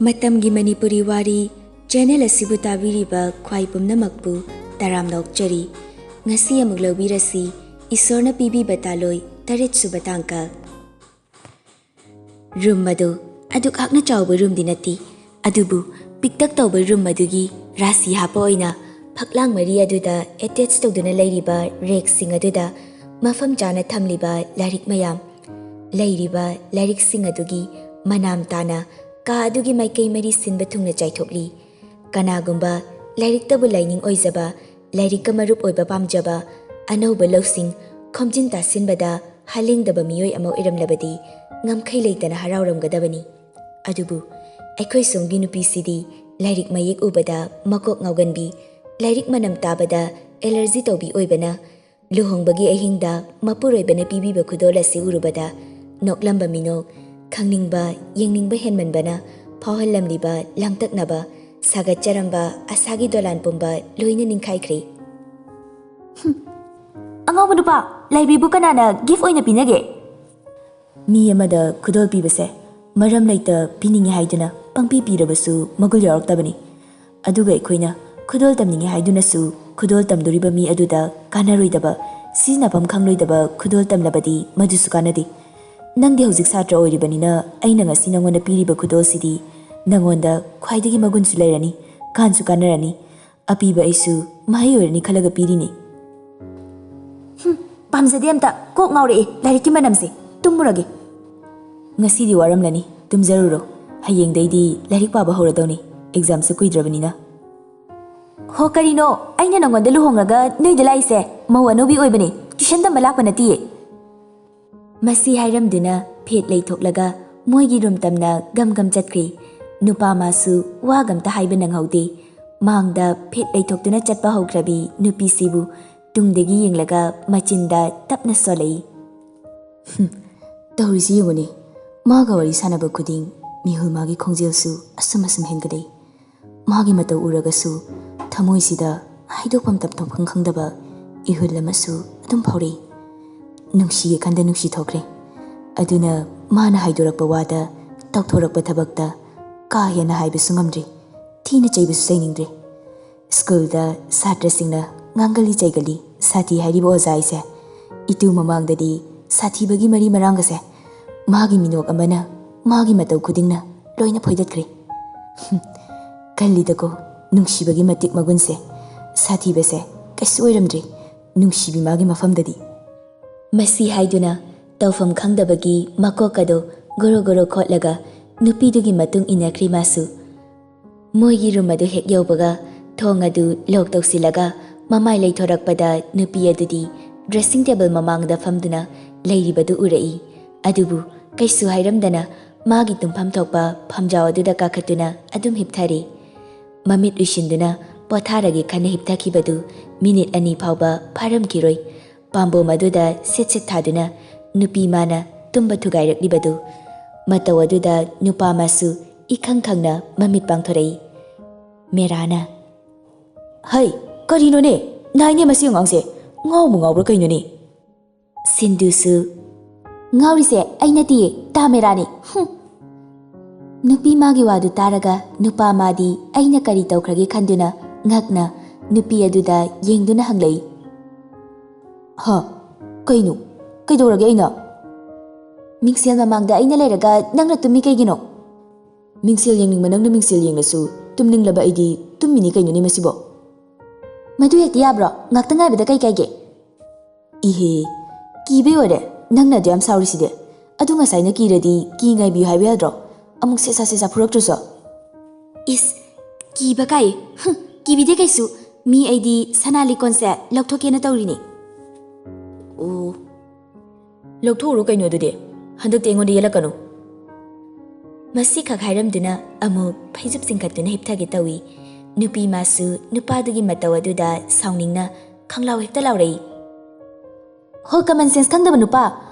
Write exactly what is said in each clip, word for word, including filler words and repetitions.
ꯃꯇꯝꯒꯤ ꯃꯅꯤꯄꯨꯔꯤ ꯋꯥꯔꯤ ꯆꯦꯅꯦꯜ ꯑꯁꯤꯕꯨ ꯇꯥꯕꯤꯔꯤꯕ ꯈ꯭ꯋꯥꯏ ꯄꯨꯝꯅꯃꯛꯄꯨ ꯇꯔꯥꯝꯅ ꯑꯣꯛꯆꯔꯤ꯫ ꯉꯁꯤ ꯑꯃꯨꯛ ꯂꯧꯕꯤꯔꯁꯤ ꯏꯁꯣꯔꯅ ꯄꯤꯕꯤꯕ ꯇꯥꯂꯣꯏ ꯇꯔꯦꯠ ꯁꯨꯕ ꯇꯥꯡꯀꯛ꯫ ꯔꯨꯝ ꯑꯗꯨ ꯑꯗꯨꯛ ꯍꯥꯛꯅ ꯆꯥꯎꯕ ꯔꯨꯝꯗꯤ ꯅꯠꯇꯦ, ꯑꯗꯨꯕꯨ ꯄꯤꯛꯇꯛ ꯇꯧꯕ ꯔꯨꯝ ꯑꯗꯨꯒꯤ ꯔꯥꯁꯤ ꯍꯥꯞꯄ ꯑꯣꯏꯅ ꯐꯛꯂꯥꯡ ꯃꯔꯤ ꯑꯗꯨꯗ ꯑꯦꯇꯦꯆ ꯇꯧꯗꯨꯅ ꯂꯩꯔꯤꯕ ꯔꯦꯛꯁꯤꯡ ꯑꯗꯨꯗ ꯃꯐꯝ ꯆꯥꯅ ꯊꯝꯂꯤꯕ ꯂꯥꯏꯔꯤꯛ ꯃꯌꯥꯝ, ꯂꯩꯔꯤꯕ ꯂꯥꯏꯔꯤꯛꯁꯤꯡ ꯑꯗꯨꯒꯤ ꯃꯅꯥꯝ ꯇꯥꯅ ꯀꯥ ꯑꯗꯨꯒꯤ ꯃꯥꯏꯀꯩ ꯃꯔꯤ ꯁꯤꯟꯕ ꯊꯨꯡꯅ ꯆꯥꯏꯊꯣꯛꯂꯤ꯫ ꯀꯅꯥꯒꯨꯝꯕ ꯂꯥꯏꯔꯤꯛꯇꯕꯨ ꯂꯥꯏꯅꯤꯡ ꯑꯣꯏꯖꯕ, ꯂꯥꯏꯔꯤꯛꯀ ꯃꯔꯨꯞ ꯑꯣꯏꯕ ꯄꯥꯝꯖꯕ, ꯑꯅꯧꯕ ꯂꯧꯁꯤꯡ ꯈꯣꯝꯖꯤꯟ ꯇꯥꯁꯤꯟꯕꯗ ꯍꯥꯂꯦꯡꯗꯕ ꯃꯤꯑꯣꯏ ꯑꯃ ꯑꯣꯏꯔꯝꯂꯕꯗꯤ ꯉꯝꯈꯩ ꯂꯩꯇꯅ ꯍꯔꯥꯎꯔꯝꯒꯗꯕꯅꯤ꯫ ꯑꯗꯨꯕꯨ ꯑꯩꯈꯣꯏ ꯁꯣꯝꯒꯤ ꯅꯨꯄꯤꯁꯤꯗꯤ ꯂꯥꯏꯔꯤꯛ ꯃꯌꯦꯛ ꯎꯕꯗ ꯃꯀꯣꯛ ꯉꯥꯎꯒꯟꯕꯤ, ꯂꯥꯏꯔꯤꯛ ꯃꯅꯝ ꯇꯥꯕꯗ ꯑꯦꯂꯔꯖꯤ ꯇꯧꯕꯤ ꯑꯣꯏꯕꯅ, ꯂꯨꯍꯣꯡꯕꯒꯤ ꯑꯍꯤꯡꯗ ꯃꯄꯨꯔꯣꯏꯕꯅ ꯄꯤꯕꯤꯕ ꯈꯨꯗꯣꯜ ꯑꯁꯤ ꯎꯔꯨꯕꯗ ꯅꯣꯛꯂꯝꯕ ꯃꯤꯅꯣꯛ, ꯈꯪꯅꯤꯡꯕ, ꯌꯦꯡꯅꯤꯡꯕ ꯍꯦꯟꯃꯟꯕꯅ ꯐꯥꯎꯍꯜꯂꯝꯂꯤꯕ ꯂꯥꯡꯇꯛꯅꯕ, ꯁꯥꯒꯠꯆꯔꯝꯕ ꯑꯁꯥꯒꯤ ꯗꯣꯂꯥꯟ ꯄꯨꯝꯕ ꯂꯣꯏꯅ ꯅꯤꯡꯈꯥꯏꯈ꯭ꯔꯦ꯫ "ꯑꯉꯥꯎꯕ ꯅꯨꯄꯥ, ꯂꯥꯏꯕ꯭ꯔꯦꯔꯤꯕꯨ ꯀꯅꯥꯅ ꯒꯤꯐ ꯑꯣꯏꯅ ꯄꯤꯅꯒꯦ?" "ꯃꯤ ꯑꯃꯗ ꯈꯨꯗꯣꯜ ꯄꯤꯕꯁꯦ ꯃꯔꯝ ꯂꯩꯇ ꯄꯤꯅꯤꯡꯉꯤ ꯍꯥꯏꯗꯨꯅ ꯄꯪꯄꯤ ꯄꯤꯔꯕꯁꯨ ꯃꯒꯨꯜ ꯌꯥꯎꯔꯛꯇꯕꯅꯤ꯫ ꯑꯗꯨꯒ ꯑꯩꯈꯣꯏꯅ ꯈꯨꯗꯣꯜ ꯇꯝꯅꯤꯡꯉꯤ ꯍꯥꯏꯗꯨꯅꯁꯨ ꯈꯨꯗꯣꯜ ꯇꯝꯗꯣꯔꯤꯕ ꯃꯤ ꯑꯗꯨꯗ ꯀꯥꯟꯅꯔꯣꯏꯗꯕ, ꯁꯤꯖꯤꯟꯅꯐꯝ ꯈꯪꯂꯣꯏꯗꯕ ꯈꯨꯗꯣꯜ ꯇꯝꯂꯕꯗꯤ ꯃꯗꯨꯁꯨ ꯀꯥꯟꯅꯗꯦ꯫ ꯅꯪꯗꯤ ꯍꯧꯖꯤꯛ ꯁꯥꯇ꯭ꯔ ꯑꯣꯏꯔꯤꯕꯅꯤꯅ ꯑꯩꯅ ꯉꯁꯤ ꯅꯉꯣꯟꯗ ꯄꯤꯔꯤꯕ ꯈꯨꯗꯣꯜꯁꯤꯗꯤ ꯅꯉꯣꯟꯗ ꯈ꯭ꯋꯥꯏꯗꯒꯤ ꯃꯒꯨꯟꯁꯨ ꯂꯩꯔꯅꯤ, ꯀꯥꯟꯁꯨ ꯀꯥꯟꯅꯔꯅꯤ꯫ ꯑꯄꯤꯕ ꯑꯩꯁꯨ ꯃꯍꯩ ꯑꯣꯏꯔꯅꯤ ꯈꯜꯂꯒ ꯄꯤꯔꯤꯅꯤ꯫" "ꯍꯨꯝ, ꯄꯥꯝꯖꯗꯦ ꯑꯝꯇ꯫ ꯀꯣꯛ ꯉꯥꯎꯔꯛꯑꯦ ꯂꯥꯏꯔꯤꯛꯀꯤ ꯃꯅꯝꯁꯦ꯫ ꯇꯨꯝꯃꯨꯔꯒꯦ꯫" "ꯉꯁꯤꯗꯤ ꯋꯥꯔꯝꯂꯅꯤ, ꯇꯨꯝꯖꯔꯨꯔꯣ꯫ ꯍꯌꯦꯡꯗꯩꯗꯤ ꯂꯥꯏꯔꯤꯛ ꯄꯥꯕ ꯍꯧꯔꯗꯧꯅꯤ, ꯑꯦꯛꯖꯥꯝꯁꯨ ꯀꯨꯏꯗ꯭ꯔꯕꯅꯤꯅ꯫" "ꯍꯣ, ꯀꯔꯤꯅꯣ? ꯑꯩꯅ ꯅꯉꯣꯟꯗ ꯂꯨꯍꯣꯡꯉꯒ ꯅꯣꯏꯗ ꯂꯥꯛꯏꯁꯦ ꯃꯧ ꯑꯅꯧꯕꯤ ꯑꯣꯏꯕꯅꯦ, ꯇ꯭ꯌꯨꯁꯟ ꯇꯝꯕ ꯂꯥꯛꯄ ꯅꯠꯇꯤꯌꯦ꯫" ꯃꯁꯤ ꯍꯥꯏꯔꯝꯗꯨꯅ ꯐꯦꯠ ꯂꯩꯊꯣꯛꯂꯒ ꯃꯣꯏꯒꯤ ꯔꯨꯝ ꯇꯝꯅ ꯒꯝ ꯒꯝ ꯆꯠꯈ꯭ꯔꯤ꯫ ꯅꯨꯄꯥ ꯃꯥꯁꯨ ꯋꯥꯒ ꯑꯝꯇ ꯍꯥꯏꯕ ꯅꯪꯍꯧꯗꯦ꯫ ꯃꯥꯡꯗ ꯐꯦꯠ ꯂꯩꯊꯣꯛꯇꯨꯅ ꯆꯠꯄ ꯍꯧꯈ꯭ꯔꯕꯤ ꯅꯨꯄꯤꯁꯤꯕꯨ ꯇꯨꯡꯗꯒꯤ ꯌꯦꯡꯂꯒ ꯃꯆꯤꯟꯗ ꯇꯞꯅ ꯁꯣꯜꯂꯛꯏ꯫ "ꯍꯨꯝ, ꯇꯧꯔꯤꯁꯤ ꯌꯦꯡꯉꯨꯅꯦ꯫ ꯃꯥꯒ ꯋꯥꯔꯤ ꯁꯥꯟꯅꯕ ꯈꯨꯗꯤꯡ ꯃꯤꯍꯨꯜ ꯃꯥꯒꯤ ꯈꯣꯡꯖꯦꯜꯁꯨ ꯑꯁꯨꯝ ꯑꯁꯨꯝ ꯍꯦꯟꯒꯠꯂꯛꯏ꯫ ꯃꯥꯒꯤ ꯃꯇꯧ ꯎꯔꯒꯁꯨ ꯊꯃꯣꯏꯁꯤꯗ ꯍꯥꯏꯗꯣꯛꯐꯝ ꯇꯝꯊꯣꯛꯐꯝ ꯈꯪꯗꯕ ꯏꯍꯨꯜ ꯑꯃꯁꯨ ꯑꯗꯨꯝ ꯐꯥꯎꯔꯛꯏ꯫ ꯅꯨꯡꯁꯤꯒꯦ ꯈꯟꯗ ꯅꯨꯡꯁꯤ ꯊꯣꯛꯈ꯭ꯔꯦ꯫ ꯑꯗꯨꯅ ꯃꯥꯅ ꯍꯥꯏꯗꯣꯔꯛꯄ ꯋꯥꯗ, ꯇꯧꯊꯣꯔꯛꯄ ꯊꯕꯛꯇ ꯀꯥ ꯍꯦꯟꯅ ꯍꯥꯏꯕꯁꯨ ꯉꯝꯗ꯭ꯔꯤ, ꯊꯤꯅ ꯆꯩꯕꯁꯨ ꯆꯩꯅꯤꯡꯗ꯭ꯔꯤ꯫ ꯁ꯭ꯀꯨꯜꯗ ꯁꯥꯇ꯭ꯔꯁꯤꯡꯅ ꯉꯥꯡꯒꯜꯂꯤ ꯆꯩꯒꯜꯂꯤ ꯁꯥꯊꯤ ꯍꯥꯏꯔꯤꯕ ꯑꯣꯖꯥ ꯑꯩꯁꯦ ꯏꯇꯨ ꯃꯃꯥꯡꯗꯗꯤ ꯁꯥꯊꯤꯕꯒꯤ ꯃꯔꯤ ꯃꯔꯥꯡꯒꯁꯦ ꯃꯥꯒꯤ ꯃꯤꯅꯣꯛ ꯑꯃꯅ, ꯃꯥꯒꯤ ꯃꯇꯧ ꯈꯨꯗꯤꯡꯅ ꯂꯣꯏꯅ ꯐꯣꯏꯗꯠꯈ꯭ꯔꯦ꯫ ꯀꯜꯂꯤꯗꯀꯣ ꯅꯨꯡꯁꯤꯕꯒꯤ ꯃꯇꯤꯛ ꯃꯒꯨꯟꯁꯦ꯫ ꯁꯥꯊꯤꯕꯁꯦ ꯀꯩꯁꯨ ꯑꯣꯏꯔꯝꯗ꯭ꯔꯦ ꯅꯨꯡꯁꯤꯕꯤ ꯃꯥꯒꯤ ꯃꯐꯝꯗꯗꯤ꯫ ꯃꯁꯤ ꯍꯥꯏꯗꯨꯅ ꯇꯧꯐꯝ ꯈꯪꯗꯕꯒꯤ ꯃꯀꯣꯛ ꯑꯗꯨ ꯒꯣꯔꯣ ꯒꯣꯔꯣ ꯈꯣꯠꯂꯒ ꯅꯨꯄꯤꯗꯨꯒꯤ ꯃꯇꯨꯡ ꯏꯟꯅꯈ꯭ꯔꯤ ꯃꯥꯁꯨ꯫ ꯃꯣꯏꯒꯤ ꯔꯨꯝ ꯑꯗꯨ ꯍꯦꯛ ꯌꯧꯕꯒ ꯊꯣꯡ ꯑꯗꯨ ꯂꯣꯛ ꯇꯧꯁꯤꯜꯂꯒ ꯃꯃꯥꯏ ꯂꯩꯊꯣꯔꯛꯄꯗ ꯅꯨꯄꯤ ꯑꯗꯨꯗꯤ ꯗ꯭ꯔꯦꯁꯤꯡ ꯇꯦꯕꯜ ꯃꯃꯥꯡꯗ ꯐꯝꯗꯨꯅ ꯂꯩꯔꯤꯕꯗꯨ ꯎꯔꯛꯏ꯫ ꯑꯗꯨꯕꯨ ꯀꯩꯁꯨ ꯍꯥꯏꯔꯝꯗꯅ ꯃꯥꯒꯤ ꯇꯨꯝꯐꯝ ꯊꯣꯛꯄ ꯐꯝꯖꯥꯎ ꯑꯗꯨꯗ ꯀꯥꯈꯠꯇꯨꯅ ꯑꯗꯨꯝ ꯍꯤꯞꯊꯔꯤ꯫ ꯃꯃꯤꯠ ꯎꯏꯁꯤꯟꯗꯨꯅ ꯄꯣꯊꯥꯔꯒꯦ ꯈꯟꯅ ꯍꯤꯞꯊꯈꯤꯕꯗꯨ ꯃꯤꯅꯤꯠ ꯑꯅꯤ ꯐꯥꯎꯕ ꯐꯥꯔꯝꯈꯤꯔꯣꯏ꯫ ꯄꯥꯝꯕꯣꯝ ꯑꯗꯨꯗ ꯁꯤꯠ ꯁꯤꯠ ꯊꯥꯗꯨꯅ ꯅꯨꯄꯤ ꯃꯥꯅ ꯇꯨꯝꯕ ꯊꯨꯒꯥꯏꯔꯛꯂꯤꯕꯗꯨ꯫ ꯃꯇꯧ ꯑꯗꯨꯗ ꯅꯨꯄꯥ ꯃꯥꯁꯨ ꯏꯈꯪ ꯈꯪꯅ ꯃꯃꯤꯠ ꯄꯥꯡꯊꯣꯔꯛꯏ꯫ ꯃꯦꯔꯥꯅ, "ꯍꯩ, ꯀꯔꯤꯅꯣꯅꯦ? ꯅꯥꯏꯅꯦ ꯃꯁꯤ ꯑꯉꯥꯡꯁꯦ꯫ ꯉꯥꯎꯕꯨ ꯉꯥꯎꯕ꯭ꯔꯥ ꯀꯩꯅꯣꯅꯦ?" ꯁꯤꯟꯗꯨꯁꯨ, "ꯉꯥꯎꯔꯤꯁꯦ ꯑꯩ ꯅꯠꯇꯤꯌꯦ, ꯇꯥ ꯃꯦꯔꯥꯅꯤ꯫ ꯍꯨꯝ!" ꯅꯨꯄꯤ ꯃꯥꯒꯤ ꯋꯥꯗꯨ ꯇꯥꯔꯒ ꯅꯨꯄꯥ ꯃꯥꯗꯤ ꯑꯩꯅ ꯀꯔꯤ ꯇꯧꯈ꯭ꯔꯒꯦ ꯈꯟꯗꯨꯅ ꯉꯛꯅ ꯅꯨꯄꯤ ꯑꯗꯨꯗ ꯌꯦꯡꯗꯨꯅ ꯍꯪꯂꯛꯏ꯫ "ꯍ? ꯀꯩꯅꯣ? ꯀꯩꯗꯧꯔꯒꯦ ꯑꯩꯅ?" "ꯃꯤꯡꯁꯦꯜ ꯃꯃꯥꯡꯗ ꯑꯩꯅ ꯂꯩꯔꯒ ꯅꯪꯅ ꯇꯨꯝꯃꯤ ꯀꯩꯒꯤꯅꯣ?" "ꯃꯤꯡꯁꯦꯜ ꯌꯦꯡꯅꯤꯡꯕ ꯅꯪꯅ ꯃꯤꯡꯁꯦꯜ ꯌꯦꯡꯂꯁꯨ, ꯇꯨꯝꯅꯤꯡꯂꯕ ꯑꯩꯗꯤ ꯇꯨꯝꯃꯤꯅꯤ ꯀꯩꯅꯣꯅꯦ ꯃꯁꯤꯕꯣ?" "ꯃꯗꯨ ꯍꯦꯛꯇ ꯌꯥꯕ꯭ꯔꯣ? ꯉꯥꯛꯇ ꯉꯥꯏꯕꯗ ꯀꯩ ꯀꯥꯏꯒꯦ?" "ꯏꯍꯦ, ꯀꯤꯕꯩ ꯑꯣꯏꯔꯦ꯫ ꯅꯪꯅ ꯑꯗꯨ ꯌꯥꯝ ꯁꯥꯎꯔꯤꯁꯤꯗꯤ꯫ ꯑꯗꯨ ꯉꯁꯥꯏꯅ ꯀꯤꯔꯗꯤ ꯀꯤ ꯉꯥꯏꯕꯤꯌꯨ ꯍꯥꯏꯕ ꯌꯥꯗ꯭ꯔꯣ? ꯑꯃꯨꯛ ꯁꯦꯁꯥ ꯁꯦꯁꯥ ꯐꯨꯔꯛꯇ꯭ꯔꯁꯨ?" "ꯏꯁ, ꯀꯤꯕ ꯀꯥꯏ? ꯍꯨꯝ, ꯀꯤꯕꯤꯗꯦ ꯀꯩꯁꯨ꯫ ꯃꯤ ꯑꯩꯗꯤ ꯁꯅꯥ ꯂꯤꯛꯀꯣꯟꯁꯦ ꯂꯧꯊꯣꯛꯀꯦꯅ ꯇꯧꯔꯤꯅꯤ꯫" "ꯑꯣ, ꯂꯧꯊꯣꯛꯎꯔꯣ ꯀꯩꯅꯣ ꯑꯗꯨꯗꯤ꯫ ꯍꯟꯗꯛꯇꯤ ꯑꯩꯉꯣꯟꯗ ꯌꯦꯠꯂꯛꯀꯅꯨ꯫" ꯃꯁꯤꯈꯛ ꯍꯥꯏꯔꯝꯗꯨꯅ ꯑꯃꯨꯛ ꯐꯩꯖꯨꯞ ꯆꯤꯡꯈꯠꯇꯨꯅ ꯍꯤꯞꯊꯒꯦ ꯇꯧꯏ꯫ ꯅꯨꯄꯤ ꯃꯥꯁꯨ ꯅꯨꯄꯥꯗꯨꯒꯤ ꯃꯇꯧ ꯑꯗꯨꯗ ꯁꯥꯎꯅꯤꯡꯅ ꯈꯪꯂꯥꯎ ꯍꯦꯛꯇ ꯂꯥꯎꯔꯛꯏ꯫ "ꯍꯣ, common sense ꯈꯪꯗꯕ ꯅꯨꯄꯥ,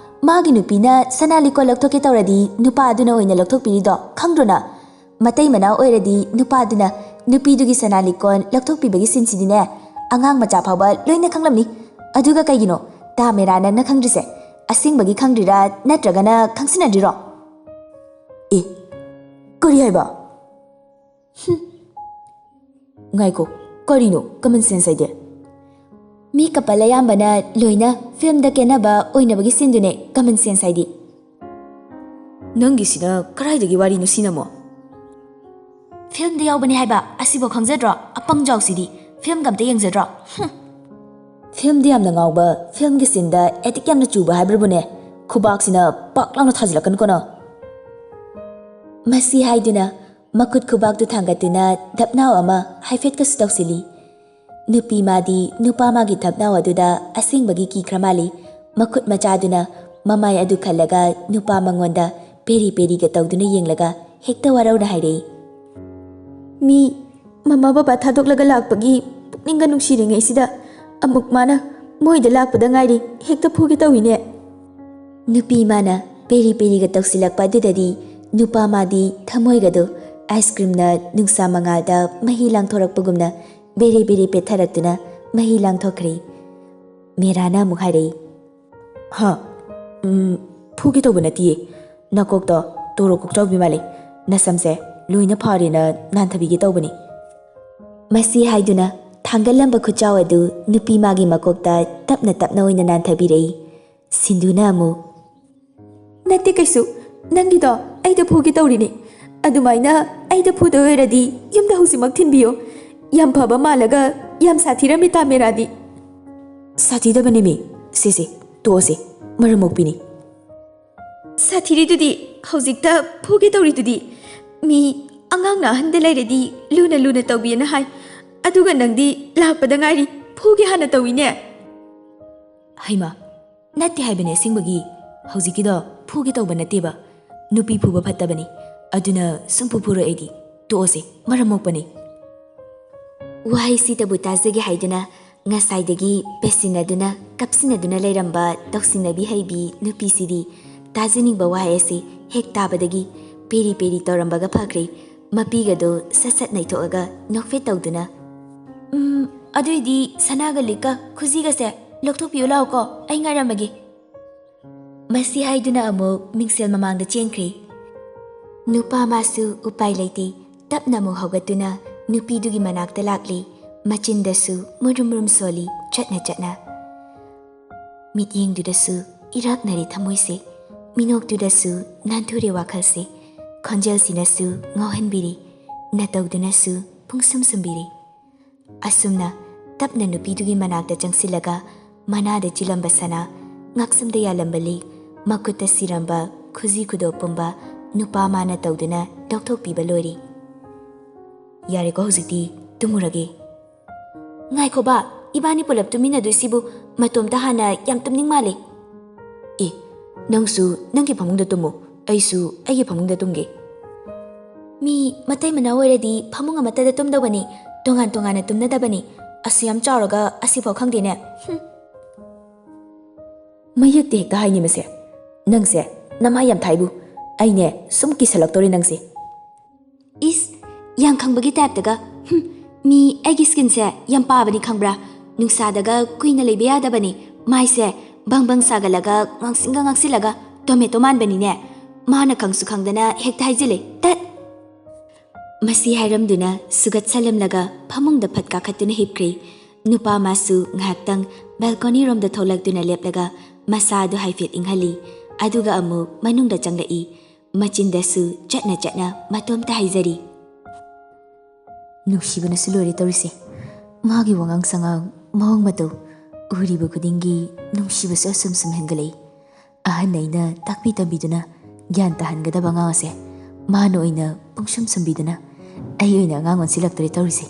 ꯃꯥꯒꯤ ꯅꯨꯄꯤꯅ ꯁꯅꯥ ꯂꯤꯛꯀꯣꯟ ꯂꯧꯊꯣꯛꯀꯦ ꯇꯧꯔꯗꯤ ꯅꯨꯄꯥ ꯑꯗꯨꯅ ꯑꯣꯏꯅ ꯂꯧꯊꯣꯛꯄꯤꯔꯤꯗꯣ ꯈꯪꯗ꯭ꯔꯣ ꯅꯪ? ꯃꯇꯩ ꯃꯅꯥꯎ ꯑꯣꯏꯔꯗꯤ ꯅꯨꯄꯥꯗꯨꯅ ꯅꯨꯄꯤꯗꯨꯒꯤ ꯁꯅꯥ ꯂꯤꯛꯀꯣꯟ ꯂꯧꯊꯣꯛꯄꯤꯕꯒꯤ ꯁꯤꯟꯁꯤꯗꯤꯅꯦ, ꯑꯉꯥꯡ ꯃꯆꯥ ꯐꯥꯎꯕ ꯂꯣꯏꯅ ꯈꯪꯂꯝꯅꯤ꯫ ꯑꯗꯨꯒ ꯀꯩꯒꯤꯅꯣ ꯇꯥ ꯃꯦꯔꯥ ꯅꯪꯅ ꯈꯪꯗ꯭ꯔꯤꯁꯦ? ꯑꯁꯦꯡꯕꯒꯤ ꯈꯪꯗ꯭ꯔꯤꯔꯥ ꯅꯠꯇ꯭ꯔꯒꯅ ꯈꯪꯁꯤꯟꯅꯗ꯭ꯔꯤꯔꯣ?" "ꯑꯦ, ꯀꯔꯤ ꯍꯥꯏꯕ?" ꯉꯥꯏꯈꯣ, ꯀꯔꯤꯅꯣ common sense ꯍꯥꯏꯗꯤ? ꯃꯤ couple ꯑꯌꯥꯝꯕꯅ ꯂꯣꯏꯅ filmꯗ ꯀꯦꯟꯅꯕ ꯑꯣꯏꯅꯕꯒꯤ sceneꯗꯨꯅꯦ common sense ꯍꯥꯏꯗꯤ꯫ ꯅꯪꯒꯤꯁꯤꯅ ꯀꯗꯥꯏꯗꯒꯤ ꯋꯥꯔꯤꯅꯣ ꯁꯤꯅꯃꯣ? Filmꯗ ꯌꯥꯎꯕꯅꯦ ꯍꯥꯏꯕ ꯑꯁꯤꯕꯨ ꯈꯪꯖꯗ꯭ꯔꯣ? ꯑꯄꯪ ꯖꯥꯎꯁꯤꯗꯤ꯫ Filmꯒ ꯑꯝꯇ ꯌꯦꯡꯖꯗ꯭ꯔꯣ? ꯍꯨꯝ꯫ Filmꯗ ꯌꯥꯝꯅ ꯉꯥꯎꯕ, filmꯒꯤ sceneꯗ addict ꯌꯥꯝꯅ ꯆꯨꯕ ꯍꯥꯏꯕ꯭ꯔꯕꯨꯅꯦ? ꯈꯨꯕꯥꯛꯁꯤꯅ ꯄꯥꯛ ꯂꯥꯎꯅ ꯊꯥꯖꯤꯜꯂꯛꯀꯅꯨꯀꯣ ꯅꯪ꯫ ꯃꯁꯤ ꯍꯥꯏꯗꯨꯅ ꯃꯈꯨꯠ ꯈꯨꯕꯥꯛꯇꯨ ꯊꯥꯡꯒꯠꯇꯨꯅ ꯙꯞꯅꯥꯎ ꯑꯃ ꯍꯥꯏꯐꯦꯠꯀꯁꯨ ꯇꯧꯁꯤꯜꯂꯤ꯫ ꯅꯨꯄꯤ ꯃꯥꯗꯤ ꯅꯨꯄꯥ ꯃꯥꯒꯤ ꯙꯞꯅꯥꯎ ꯑꯗꯨꯗ ꯑꯁꯦꯡꯕꯒꯤ ꯀꯤꯈ꯭ꯔ ꯃꯥꯜꯂꯤ꯫ ꯃꯈꯨꯠ ꯃꯆꯥꯗꯨꯅ ꯃꯃꯥꯏ ꯑꯗꯨ ꯈꯜꯂꯒ ꯅꯨꯄꯥ ꯃꯉꯣꯟꯗ ꯄꯦꯔꯤ ꯄꯦꯔꯤꯒ ꯇꯧꯗꯨꯅ ꯌꯦꯡꯂꯒ ꯍꯦꯛꯇ ꯋꯥꯔꯧꯅ ꯍꯥꯏꯔꯛꯏ꯫ ꯃꯤ ꯃꯃꯥ ꯕꯕꯥ ꯊꯥꯗꯣꯛꯂꯒ ꯂꯥꯛꯄꯒꯤ ꯄꯨꯛꯅꯤꯡꯒ ꯅꯨꯡꯁꯤꯔꯤꯉꯩꯁꯤꯗ ꯑꯃꯨꯛ ꯃꯥꯅ ꯃꯣꯏꯗ ꯂꯥꯛꯄꯗ ꯉꯥꯏꯔꯤ, ꯍꯦꯛꯇ ꯐꯨꯒꯦ ꯇꯧꯏꯅꯦ꯫ ꯅꯨꯄꯤ ꯃꯥꯅ ꯄꯦꯔꯤ ꯄꯦꯔꯤꯒ ꯇꯧꯁꯤꯜꯂꯛꯄ ꯑꯗꯨꯗꯗꯤ ꯅꯨꯄꯥ ꯃꯥꯗꯤ ꯊꯃꯣꯏꯒꯗꯨ ice creamꯅ ꯅꯨꯡꯁꯥ ꯃꯉꯥꯜꯗ ꯃꯍꯤ ꯂꯥꯡꯊꯣꯔꯛꯄꯒꯨꯝꯅ ꯕꯦꯔꯦ ꯕꯦꯔꯦ ꯄꯦꯠꯊꯔꯛꯇꯨꯅ ꯃꯍꯤ ꯂꯥꯡꯊꯣꯛꯈ꯭ꯔꯦ꯫ ꯃꯦꯔꯥꯅ ꯑꯃꯨꯛ ꯍꯥꯏꯔꯛꯏ, "ꯍꯥ? ꯎꯝ, ꯐꯨꯒꯦ ꯇꯧꯕ ꯅꯠꯇꯤꯌꯦ꯫ ꯅꯀꯣꯛꯇꯣ ꯇꯣꯔꯣ ꯀꯣꯛꯆꯥꯎꯕꯤ ꯃꯥꯜꯂꯦ꯫ ꯅꯁꯝꯁꯦ ꯂꯣꯏꯅ ꯐꯥꯔꯦꯅ ꯅꯥꯟꯊꯕꯤꯒꯦ ꯇꯧꯕꯅꯤ꯫" ꯃꯁꯤ ꯍꯥꯏꯗꯨꯅ ꯊꯥꯡꯒꯠꯂꯝꯕ ꯈꯨꯠꯆꯥꯎ ꯑꯗꯨ ꯅꯨꯄꯤ ꯃꯥꯒꯤ ꯃꯀꯣꯛꯇ ꯇꯞꯅ ꯇꯞꯅ ꯑꯣꯏꯅ ꯅꯥꯟꯊꯕꯤꯔꯛꯏ꯫ ꯁꯤꯟꯗꯨꯅ ꯑꯃꯨꯛ, "ꯅꯠꯇꯦ ꯀꯩꯁꯨ, ꯅꯪꯒꯤꯗꯣ ꯑꯩꯗ ꯐꯨꯒꯦ ꯇꯧꯔꯤꯅꯦ꯫ ꯑꯗꯨꯃꯥꯏꯅ ꯑꯩꯗ ꯐꯨꯗꯣꯏ ꯑꯣꯏꯔꯗꯤ ꯌꯨꯝꯗ ꯍꯧꯖꯤꯛꯃꯛ ꯊꯤꯟꯕꯤꯌꯣ꯫ ꯌꯥꯝ ꯐꯕ ꯃꯥꯜꯂꯒ ꯌꯥꯝ ꯁꯥꯊꯤꯔꯝꯃꯤ ꯇꯥ ꯃꯦꯔꯥꯗꯤ꯫" "ꯁꯥꯊꯤꯗꯕꯅꯦꯃꯤ, ꯁꯦ ꯁꯦ, ꯇꯣꯛꯑꯁꯦ, ꯃꯔꯝ ꯃꯣꯛꯄꯤꯅꯤ꯫" "ꯁꯥꯊꯤꯔꯤꯗꯨꯗꯤ, ꯍꯧꯖꯤꯛꯇ ꯐꯨꯒꯦ ꯇꯧꯔꯤꯗꯨꯗꯤ꯫ ꯃꯤ ꯑꯉꯥꯡꯅ ꯑꯍꯟꯗ ꯂꯩꯔꯗꯤ ꯂꯨꯅ ꯂꯨꯅ ꯇꯧꯕꯤꯌꯦꯅ ꯍꯥꯏ꯫ ꯑꯗꯨꯒ ꯅꯪꯗꯤ ꯂꯥꯛꯄꯗ ꯉꯥꯏꯔꯤ, ꯐꯨꯒꯦ ꯍꯥꯟꯅ ꯇꯧꯏꯅꯦ꯫" "ꯍꯩꯃꯥ, ꯅꯠꯇꯦ ꯍꯥꯏꯕꯅꯦ ꯑꯁꯦꯡꯕꯒꯤ꯫ ꯍꯧꯖꯤꯛꯀꯤꯗꯣ ꯐꯨꯒꯦ ꯇꯧꯕ ꯅꯠꯇꯦꯕ꯫ ꯅꯨꯄꯤ ꯐꯨꯕ ꯐꯠꯇꯕꯅꯤ꯫ ꯑꯗꯨꯅ ꯁꯨꯝ ꯐꯨ ꯐꯨꯔꯣꯏ ꯑꯩꯗꯤ꯫ ꯇꯣꯛꯑꯁꯦ, ꯃꯔꯝ ꯃꯣꯛꯄꯅꯤ꯫" ꯋꯥꯍꯩꯁꯤꯇꯕꯨ ꯇꯥꯖꯒꯦ ꯍꯥꯏꯗꯨꯅ ꯉꯁꯥꯏꯗꯒꯤ ꯄꯦꯠꯁꯤꯟꯅꯗꯨꯅ, ꯀꯞꯁꯤꯟꯅꯗꯨꯅ ꯂꯩꯔꯝꯕ ꯇꯧꯁꯤꯟꯅꯕꯤ ꯍꯩꯕꯤ ꯅꯨꯄꯤꯁꯤꯗꯤ ꯇꯥꯖꯅꯤꯡꯕ ꯋꯥꯍꯩ ꯑꯁꯤ ꯍꯦꯛ ꯇꯥꯕꯗꯒꯤ ꯄꯦꯔꯤ ꯄꯦꯔꯤ ꯇꯧꯔꯝꯕꯒ ꯐꯈ꯭ꯔꯦ꯫ ꯃꯄꯤꯒꯗꯨ ꯁꯠ ꯁꯠ ꯅꯩꯊꯣꯛꯑꯒ ꯅꯣꯛꯐꯦꯠ ꯇꯧꯗꯨꯅ, "ꯎꯝ, ꯑꯗꯨꯏꯗꯤ ꯁꯅꯥꯒ ꯂꯤꯛꯀ ꯈꯨꯖꯤꯒꯁꯦ ꯂꯧꯊꯣꯛꯄꯤꯌꯨ ꯂꯥꯎꯀꯣ, ꯑꯩ ꯉꯥꯏꯔꯝꯃꯒꯦ꯫" ꯃꯁꯤ ꯍꯥꯏꯗꯨꯅ ꯑꯃꯨꯛ ꯃꯤꯡꯁꯦꯜ ꯃꯃꯥꯡꯗ ꯆꯦꯟꯈ꯭ꯔꯦ꯫ ꯅꯨꯄꯥ ꯃꯥꯁꯨ ꯎꯄꯥꯏ ꯂꯩꯇꯦ꯫ ꯇꯞꯅ ꯑꯃꯨꯛ ꯍꯧꯒꯠꯇꯨꯅ ꯅꯨꯄꯤꯗꯨꯒꯤ ꯃꯅꯥꯛꯇ ꯂꯥꯛꯂꯤ꯫ ꯃꯆꯤꯟꯗꯁꯨ ꯃꯨꯔꯨꯝ ꯃꯨꯔꯨꯝ ꯁꯣꯜꯂꯤ, ꯆꯠꯅ ꯆꯠꯅ꯫ ꯃꯤꯠꯌꯦꯡꯗꯨꯗꯁꯨ ꯏꯔꯥꯛꯅꯔꯦ ꯊꯃꯣꯏꯁꯦ꯫ ꯃꯤꯅꯣꯛꯇꯨꯗꯁꯨ ꯅꯥꯟꯊꯨꯔꯦ ꯋꯥꯈꯜꯁꯦ꯫ ꯈꯣꯟꯖꯦꯜꯁꯤꯅꯁꯨ ꯉꯥꯎꯍꯟꯕꯤꯔꯤ, ꯅꯇꯧꯗꯨꯅꯁꯨ ꯄꯨꯡꯁꯨꯝ ꯁꯨꯝꯕꯤꯔꯤ꯫ ꯑꯁꯨꯝꯅ ꯇꯞꯅ ꯅꯨꯄꯤꯗꯨꯒꯤ ꯃꯅꯥꯛꯇ ꯆꯪꯁꯤꯜꯂꯒ ꯃꯅꯥꯗ ꯆꯤꯜꯂꯝꯕ ꯁꯅꯥ, ꯉꯛꯁꯝꯗ ꯌꯥꯜꯂꯝꯕ ꯂꯤꯛ, ꯃꯈꯨꯠꯇ ꯁꯤꯔꯝꯕ ꯈꯨꯖꯤ ꯈꯨꯗꯣꯞ ꯄꯨꯝꯕ ꯅꯨꯄꯥ ꯃꯥꯅ ꯇꯧꯗꯨꯅ ꯂꯧꯊꯣꯛꯄꯤꯕ ꯂꯣꯏꯔꯤ꯫ "ꯌꯥꯔꯦꯀꯣ, ꯍꯧꯖꯤꯛꯇꯤ ꯇꯨꯝꯃꯨꯔꯒꯦ꯫" "ꯉꯥꯏꯈꯣꯕ, ꯏꯕꯥꯅꯤ ꯄꯨꯂꯞ ꯇꯨꯃꯤꯟꯅꯗꯣꯏꯁꯤꯕꯨ? ꯃꯇꯣꯝꯇ ꯍꯥꯟꯅ ꯌꯥꯝ ꯇꯨꯝꯅꯤꯡ ꯃꯥꯜꯂꯦ꯫" "ꯑꯦ, ꯅꯪꯁꯨ ꯅꯪꯒꯤ ꯐꯃꯨꯡꯗ ꯇꯨꯝꯃꯨ, ꯑꯩꯁꯨ ꯑꯩꯒꯤ ꯐꯃꯨꯡꯗ ꯇꯨꯝꯒꯦ꯫" "ꯃꯤ ꯃꯇꯩ ꯃꯅꯥꯎ ꯑꯣꯏꯔꯗꯤ ꯐꯃꯨꯡ ꯑꯃꯠꯇꯗ ꯇꯨꯝꯗꯧꯕꯅꯤ, ꯇꯣꯉꯥꯟ ꯇꯣꯉꯥꯟꯅ ꯇꯨꯝꯅꯗꯕꯅꯤ꯫ ꯑꯁꯨ ꯌꯥꯝ ꯆꯥꯎꯔꯒ ꯑꯁꯤꯐꯥꯎ ꯈꯪꯗꯦꯅꯦ꯫ ꯍꯨꯝ꯫" "ꯃꯌꯦꯛꯇ ꯍꯦꯛꯇ ꯍꯥꯏꯅꯤ ꯃꯁꯦ꯫ ꯅꯪꯁꯦ ꯅꯃꯥꯏ ꯌꯥꯝ ꯊꯥꯏꯕꯨ꯫ ꯑꯩꯅꯦ ꯁꯨꯝ ꯀꯤꯁꯜꯂꯛꯇꯧꯔꯦ ꯅꯪꯁꯦ꯫" "ꯏꯁ, ꯌꯥꯝ ꯈꯪꯕꯒꯤ ꯇꯥꯏꯞꯇꯒ꯫ ꯍꯨꯝ, ꯃꯤ ꯑꯩꯒꯤ ꯁ꯭ꯀꯤꯟꯁꯦ ꯌꯥꯝ ꯄꯥꯕꯅꯤ ꯈꯪꯕ꯭ꯔꯥ? ꯅꯨꯡꯁꯥꯗꯒ ꯀꯨꯏꯅ ꯂꯩꯕ ꯌꯥꯗꯕꯅꯤ꯫ ꯃꯥꯏꯁꯦ ꯕꯪ ꯕꯪ ꯁꯥꯒꯠꯂꯒ ꯉꯥꯡꯁꯤꯡꯒ ꯉꯥꯡꯁꯤꯜꯂꯒ ꯇꯣꯃꯦꯇꯣ ꯃꯥꯟꯕꯅꯤꯅꯦ꯫ ꯃꯥꯅ ꯈꯪꯁꯨ ꯈꯪꯗꯅ ꯍꯦꯛꯇ ꯍꯥꯏꯖꯤꯜꯂꯦ꯫ ꯇꯠ!" ꯃꯁꯤ ꯍꯥꯏꯔꯝꯗꯨꯅ ꯁꯨꯒꯠ ꯁꯥꯂꯝꯂꯒ ꯐꯃꯨꯡꯗ ꯐꯠ ꯀꯥꯈꯠꯇꯨꯅ ꯍꯤꯞꯈ꯭ꯔꯦ꯫ ꯅꯨꯄꯥ ꯃꯥꯁꯨ ꯉꯥꯏꯍꯥꯛꯇꯪ ꯕꯦꯜꯀꯣꯅꯤꯔꯣꯝꯗ ꯊꯣꯛꯂꯛꯇꯨꯅ ꯂꯦꯞꯂꯒ ꯃꯁꯥꯗꯨ ꯍꯥꯏꯐꯦꯠ ꯏꯪꯍꯜꯂꯤ꯫ ꯑꯗꯨꯒ ꯑꯃꯨꯛ ꯃꯅꯨꯡꯗ ꯆꯪꯂꯛꯏ꯫ ꯃꯆꯤꯟꯗꯁꯨ ꯆꯠꯅ ꯆꯠꯅ ꯃꯇꯣꯝꯇ ꯍꯥꯏꯖꯔꯤ꯫ "ꯅꯨꯡꯁꯤꯕꯅꯁꯨ ꯂꯣꯏꯔꯦ ꯇꯧꯔꯤꯁꯦ꯫ ꯃꯥꯒꯤ ꯋꯥꯉꯥꯡ ꯁꯉꯥꯡ, ꯃꯑꯣꯡ ꯃꯇꯧ ꯎꯔꯤꯕ ꯈꯨꯗꯤꯡꯒꯤ ꯅꯨꯡꯁꯤꯕꯁꯨ ꯑꯁꯨꯝ ꯁꯨꯝ ꯍꯦꯟꯒꯠꯂꯛꯏ꯫ ꯑꯍꯟ ꯑꯩꯅ ꯇꯥꯛꯄꯤ ꯇꯝꯕꯤꯗꯨꯅ ꯒ꯭ꯌꯥꯟ ꯇꯥꯍꯟꯒꯗꯕ ꯑꯉꯥꯡ ꯑꯁꯦ ꯃꯥꯅ ꯑꯣꯏꯅ ꯄꯨꯡꯁꯨꯝ ꯁꯨꯝꯕꯤꯗꯨꯅ ꯑꯩ ꯑꯣꯏꯅ ꯑꯉꯥꯡ ꯑꯣꯟꯁꯤꯜꯂꯛꯇꯣꯔꯦ ꯇꯧꯔꯤꯁꯦ꯫"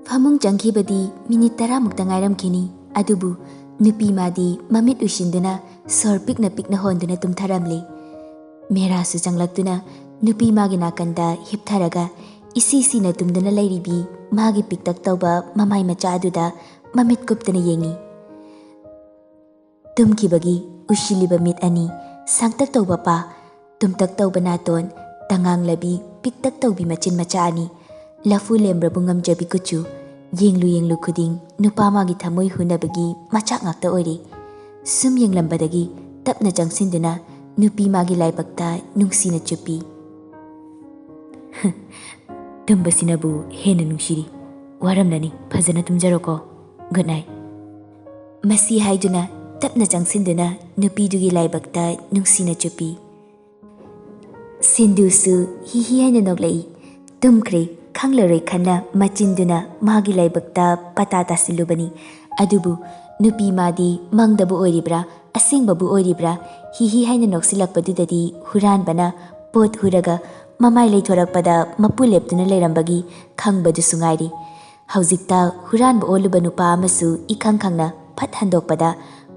ꯐꯃꯨꯡ ꯆꯪꯈꯤꯕꯗꯤ ꯃꯤꯅꯤꯠ ꯇꯔꯥꯃꯨꯛꯇ ꯉꯥꯏꯔꯝꯈꯤꯅꯤ꯫ ꯑꯗꯨꯕꯨ ꯅꯨꯄꯤ ꯃꯥꯗꯤ ꯃꯃꯤꯠ ꯎꯏꯁꯤꯟꯗꯨꯅ ꯁꯣꯔ ꯄꯤꯛꯅ ꯄꯤꯛꯅ ꯍꯣꯟꯗꯨꯅ ꯇꯨꯝꯊꯔꯝꯂꯦ꯫ ꯃꯦꯔꯥꯁꯨ ꯆꯪꯂꯛꯇꯨꯅ ꯅꯨꯄꯤ ꯃꯥꯒꯤ ꯅꯥꯀꯟꯗ ꯍꯤꯞꯊꯔꯒ ꯏꯁꯤ ꯁꯤꯅ ꯇꯨꯝꯗꯨꯅ ꯂꯩꯔꯤꯕꯤ ꯃꯥꯒꯤ ꯄꯤꯛꯇꯛ ꯇꯧꯕ ꯃꯃꯥꯏ ꯃꯆꯥ ꯑꯗꯨꯗ ꯃꯃꯤꯠ ꯀꯨꯞꯇꯅ ꯌꯦꯡꯉꯤ꯫ ꯇꯨꯝꯈꯤꯕꯒꯤ ꯎꯏꯁꯤꯜꯂꯤꯕ ꯃꯤꯠ ꯑꯅꯤ, ꯁꯥꯡꯇꯛ ꯇꯧꯕ ꯄꯥ, ꯇꯨꯝꯇꯛ ꯇꯧꯕ ꯅꯥꯇꯣꯟ, ꯇꯉꯥꯡꯂꯕꯤ ꯄꯤꯛꯇꯛ ꯇꯧꯕꯤ ꯃꯆꯤꯟ ꯃꯆꯥ ꯑꯅꯤ, ꯂꯐꯨ ꯂꯦꯝꯕ꯭ꯔꯕꯨ ꯉꯝꯖꯕꯤ ꯀꯨꯆꯨ, ꯌꯦꯡꯂꯨ ꯌꯦꯡꯂꯨ ꯈꯨꯗꯤꯡ ꯅꯨꯄꯥ ꯃꯥꯒꯤ ꯊꯃꯣꯏ ꯍꯨꯅꯕꯒꯤ ꯃꯆꯥꯛ ꯉꯥꯛꯇ ꯑꯣꯏꯔꯤ꯫ ꯁꯨꯝ ꯌꯦꯡꯂꯝꯕꯗꯒꯤ ꯇꯞꯅ ꯆꯪꯁꯤꯟꯗꯨꯅ ꯅꯨꯄꯤ ꯃꯥꯒꯤ ꯂꯥꯏꯕꯛꯇ ꯅꯨꯡꯁꯤꯅ ꯆꯨꯞꯄꯤ꯫ ꯇꯨꯝꯕꯁꯤꯅꯕꯨ ꯍꯦꯟꯅ ꯅꯨꯡꯁꯤꯔꯤ꯫ ꯋꯥꯔꯝꯂꯅꯤ, ꯐꯖꯅ ꯇꯨꯝꯖꯔꯣꯀꯣ꯫ Good night꯫ ꯃꯁꯤ ꯍꯥꯏꯗꯨꯅ ꯇꯞꯅ ꯆꯪꯁꯤꯟꯗꯨꯅ ꯅꯨꯄꯤꯗꯨꯒꯤ ꯂꯥꯏꯕꯛꯇ ꯅꯨꯡꯁꯤꯅ ꯆꯨꯞꯄꯤ꯫ ꯁꯤꯟꯗꯨꯁꯨ ꯍꯤ ꯍꯤ ꯍꯥꯏꯅ ꯅꯣꯛꯂꯛꯏ꯫ ꯇꯨꯝꯈ꯭ꯔꯦ ꯈꯪꯂꯔꯣꯏ ꯈꯟꯅ ꯃꯆꯤꯟꯗꯨꯅ ꯃꯥꯒꯤ ꯂꯥꯏꯕꯛꯇ ꯄꯇꯥ ꯇꯥꯁꯤꯜꯂꯨꯕꯅꯤ꯫ ꯑꯗꯨꯕꯨ ꯅꯨꯄꯤ ꯃꯥꯗꯤ ꯃꯪꯗꯕꯨ ꯑꯣꯏꯔꯤꯕ꯭ꯔꯥ, ꯑꯁꯦꯡꯕꯕꯨ ꯑꯣꯏꯔꯤꯕ꯭ꯔꯥ, ꯍꯤ ꯍꯤ ꯍꯥꯏꯅ ꯅꯣꯛꯁꯤꯜꯂꯛꯄꯗꯨꯗꯗꯤ ꯍꯨꯔꯥꯟꯕꯅ ꯄꯣꯠ ꯍꯨꯔꯒ ꯃꯃꯥꯏ ꯂꯩꯊꯣꯔꯛꯄꯗ ꯃꯄꯨ ꯂꯦꯞꯇꯨꯅ ꯂꯩꯔꯝꯕꯒꯤ ꯈꯪꯕꯗꯨꯁꯨ ꯉꯥꯏꯔꯤ꯫ ꯍꯧꯖꯤꯛꯇ ꯍꯨꯔꯥꯟꯕ ꯑꯣꯜꯂꯨꯕ ꯅꯨꯄꯥ ꯑꯃꯁꯨ ꯏꯈꯪ ꯈꯪꯅ ꯐꯠ ꯍꯟꯗꯣꯛꯄꯗ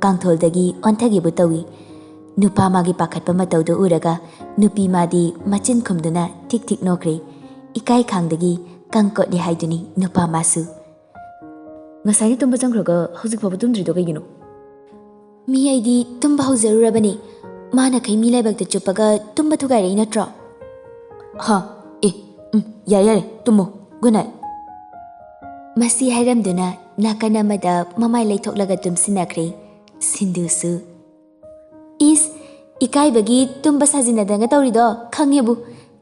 ꯀꯥꯡꯊꯣꯜꯗꯒꯤ ꯑꯣꯟꯊꯒꯦꯕꯨ ꯇꯧꯏ꯫ ꯅꯨꯄꯥ ꯃꯥꯒꯤ ꯄꯥꯈꯠꯄ ꯃꯇꯧꯗꯨ ꯎꯔꯒ ꯅꯨꯄꯤ ꯃꯥꯗꯤ ꯃꯆꯤꯟ ꯈꯨꯝꯗꯨꯅ ꯊꯤꯛ ꯊꯤꯛ ꯅꯣꯛꯈ꯭ꯔꯦ꯫ ꯏꯀꯥꯏ ꯈꯥꯡꯗꯒꯤ ꯀꯪ ꯀꯣꯠꯂꯤ ꯍꯥꯏꯗꯨꯅꯤ ꯅꯨꯄꯥ ꯃꯥꯁꯨ꯫ "ꯉꯁꯥꯏꯅ ꯇꯨꯝꯕ ꯆꯪꯈ꯭ꯔꯒ ꯍꯧꯖꯤꯛ ꯐꯥꯎꯕ ꯇꯨꯝꯗ꯭ꯔꯤꯗꯣ ꯀꯩꯒꯤꯅꯣ?" "ꯃꯤ ꯑꯩꯗꯤ ꯇꯨꯝꯕ ꯍꯧꯖꯔꯨꯔꯕꯅꯤ꯫ ꯃꯥꯅ ꯈꯩ ꯃꯤ ꯂꯥꯏꯕꯛꯇ ꯆꯨꯞꯄꯒ ꯇꯨꯝꯕ ꯊꯨꯒꯥꯏꯔꯛꯏ ꯅꯠꯇ꯭ꯔꯣ?" "ꯍꯥ? ꯑꯦ, ꯎꯝ, ꯌꯥꯔꯦ, ꯌꯥꯔꯦ, ꯇꯨꯝꯃꯣ꯫ Good night꯫" ꯃꯁꯤ ꯍꯥꯏꯔꯝꯗꯨꯅ ꯅꯥꯀꯟ ꯑꯃꯗ ꯃꯃꯥꯏ ꯂꯩꯊꯣꯛꯂꯒ ꯇꯨꯝꯁꯤꯟꯅꯈ꯭ꯔꯦ꯫ ꯁꯤꯟꯗꯨꯁꯨ, "ꯏꯁ, ꯏꯀꯥꯏꯕꯒꯤ ꯇꯨꯝꯕ ꯁꯥꯖꯤꯟꯅꯗꯅ ꯇꯧꯔꯤꯗꯣ ꯈꯪꯉꯦꯕꯨ꯫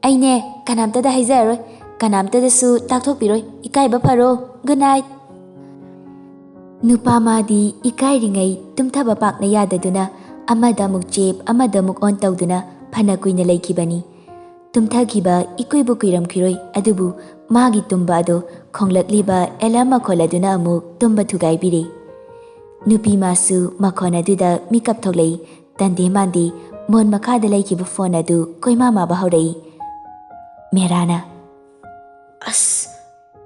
ꯑꯩꯅꯦ ꯀꯅꯥꯝꯇꯗ ꯍꯥꯏꯖꯔꯔꯣꯏ, ꯀꯅꯥꯝꯇꯗꯁꯨ ꯇꯥꯛꯊꯣꯛꯄꯤꯔꯣꯏ꯫ ꯏꯀꯥꯏꯕ ꯐꯔꯣ꯫ Good night꯫" ꯅꯨꯄꯥ ꯃꯥꯗꯤ ꯏꯀꯥꯏꯔꯤꯉꯩ ꯇꯨꯝꯊꯕ ꯄꯥꯛꯅ ꯌꯥꯗꯗꯨꯅ ꯑꯃꯗ ꯑꯃꯨꯛ ꯆꯦꯞ, ꯑꯃꯗ ꯑꯃꯨꯛ ꯑꯣꯟ ꯇꯧꯗꯨꯅ ꯐꯅ ꯀꯨꯏꯅ ꯂꯩꯈꯤꯕꯅꯤ꯫ ꯇꯨꯝꯊꯈꯤꯕ ꯏꯀꯨꯏꯕꯨ ꯀꯨꯏꯔꯝꯈꯤꯔꯣꯏ, ꯑꯗꯨꯕꯨ ꯃꯥꯒꯤ ꯇꯨꯝꯕ ꯑꯗꯨ ꯈꯣꯡꯂꯛꯂꯤꯕ alarm ꯃꯈꯣꯜ ꯑꯗꯨꯅ ꯑꯃꯨꯛ ꯇꯨꯝꯕ ꯊꯨꯒꯥꯏꯕꯤꯔꯦ꯫ ꯅꯨꯄꯤ ꯃꯥꯁꯨ ꯃꯈꯣꯟ ꯑꯗꯨꯗ ꯃꯤꯀꯞ ꯊꯣꯛꯂꯛꯏ꯫ ꯇꯟꯗꯦ ꯃꯥꯟꯗꯦ ꯃꯣꯟ ꯃꯈꯥꯗ ꯂꯩꯈꯤꯕ phone ꯑꯗꯨ ꯀꯣꯏꯃꯥ ꯃꯥꯕ ꯍꯧꯔꯛꯏ꯫ ꯃꯦꯔꯥꯅ, "ꯑꯁ,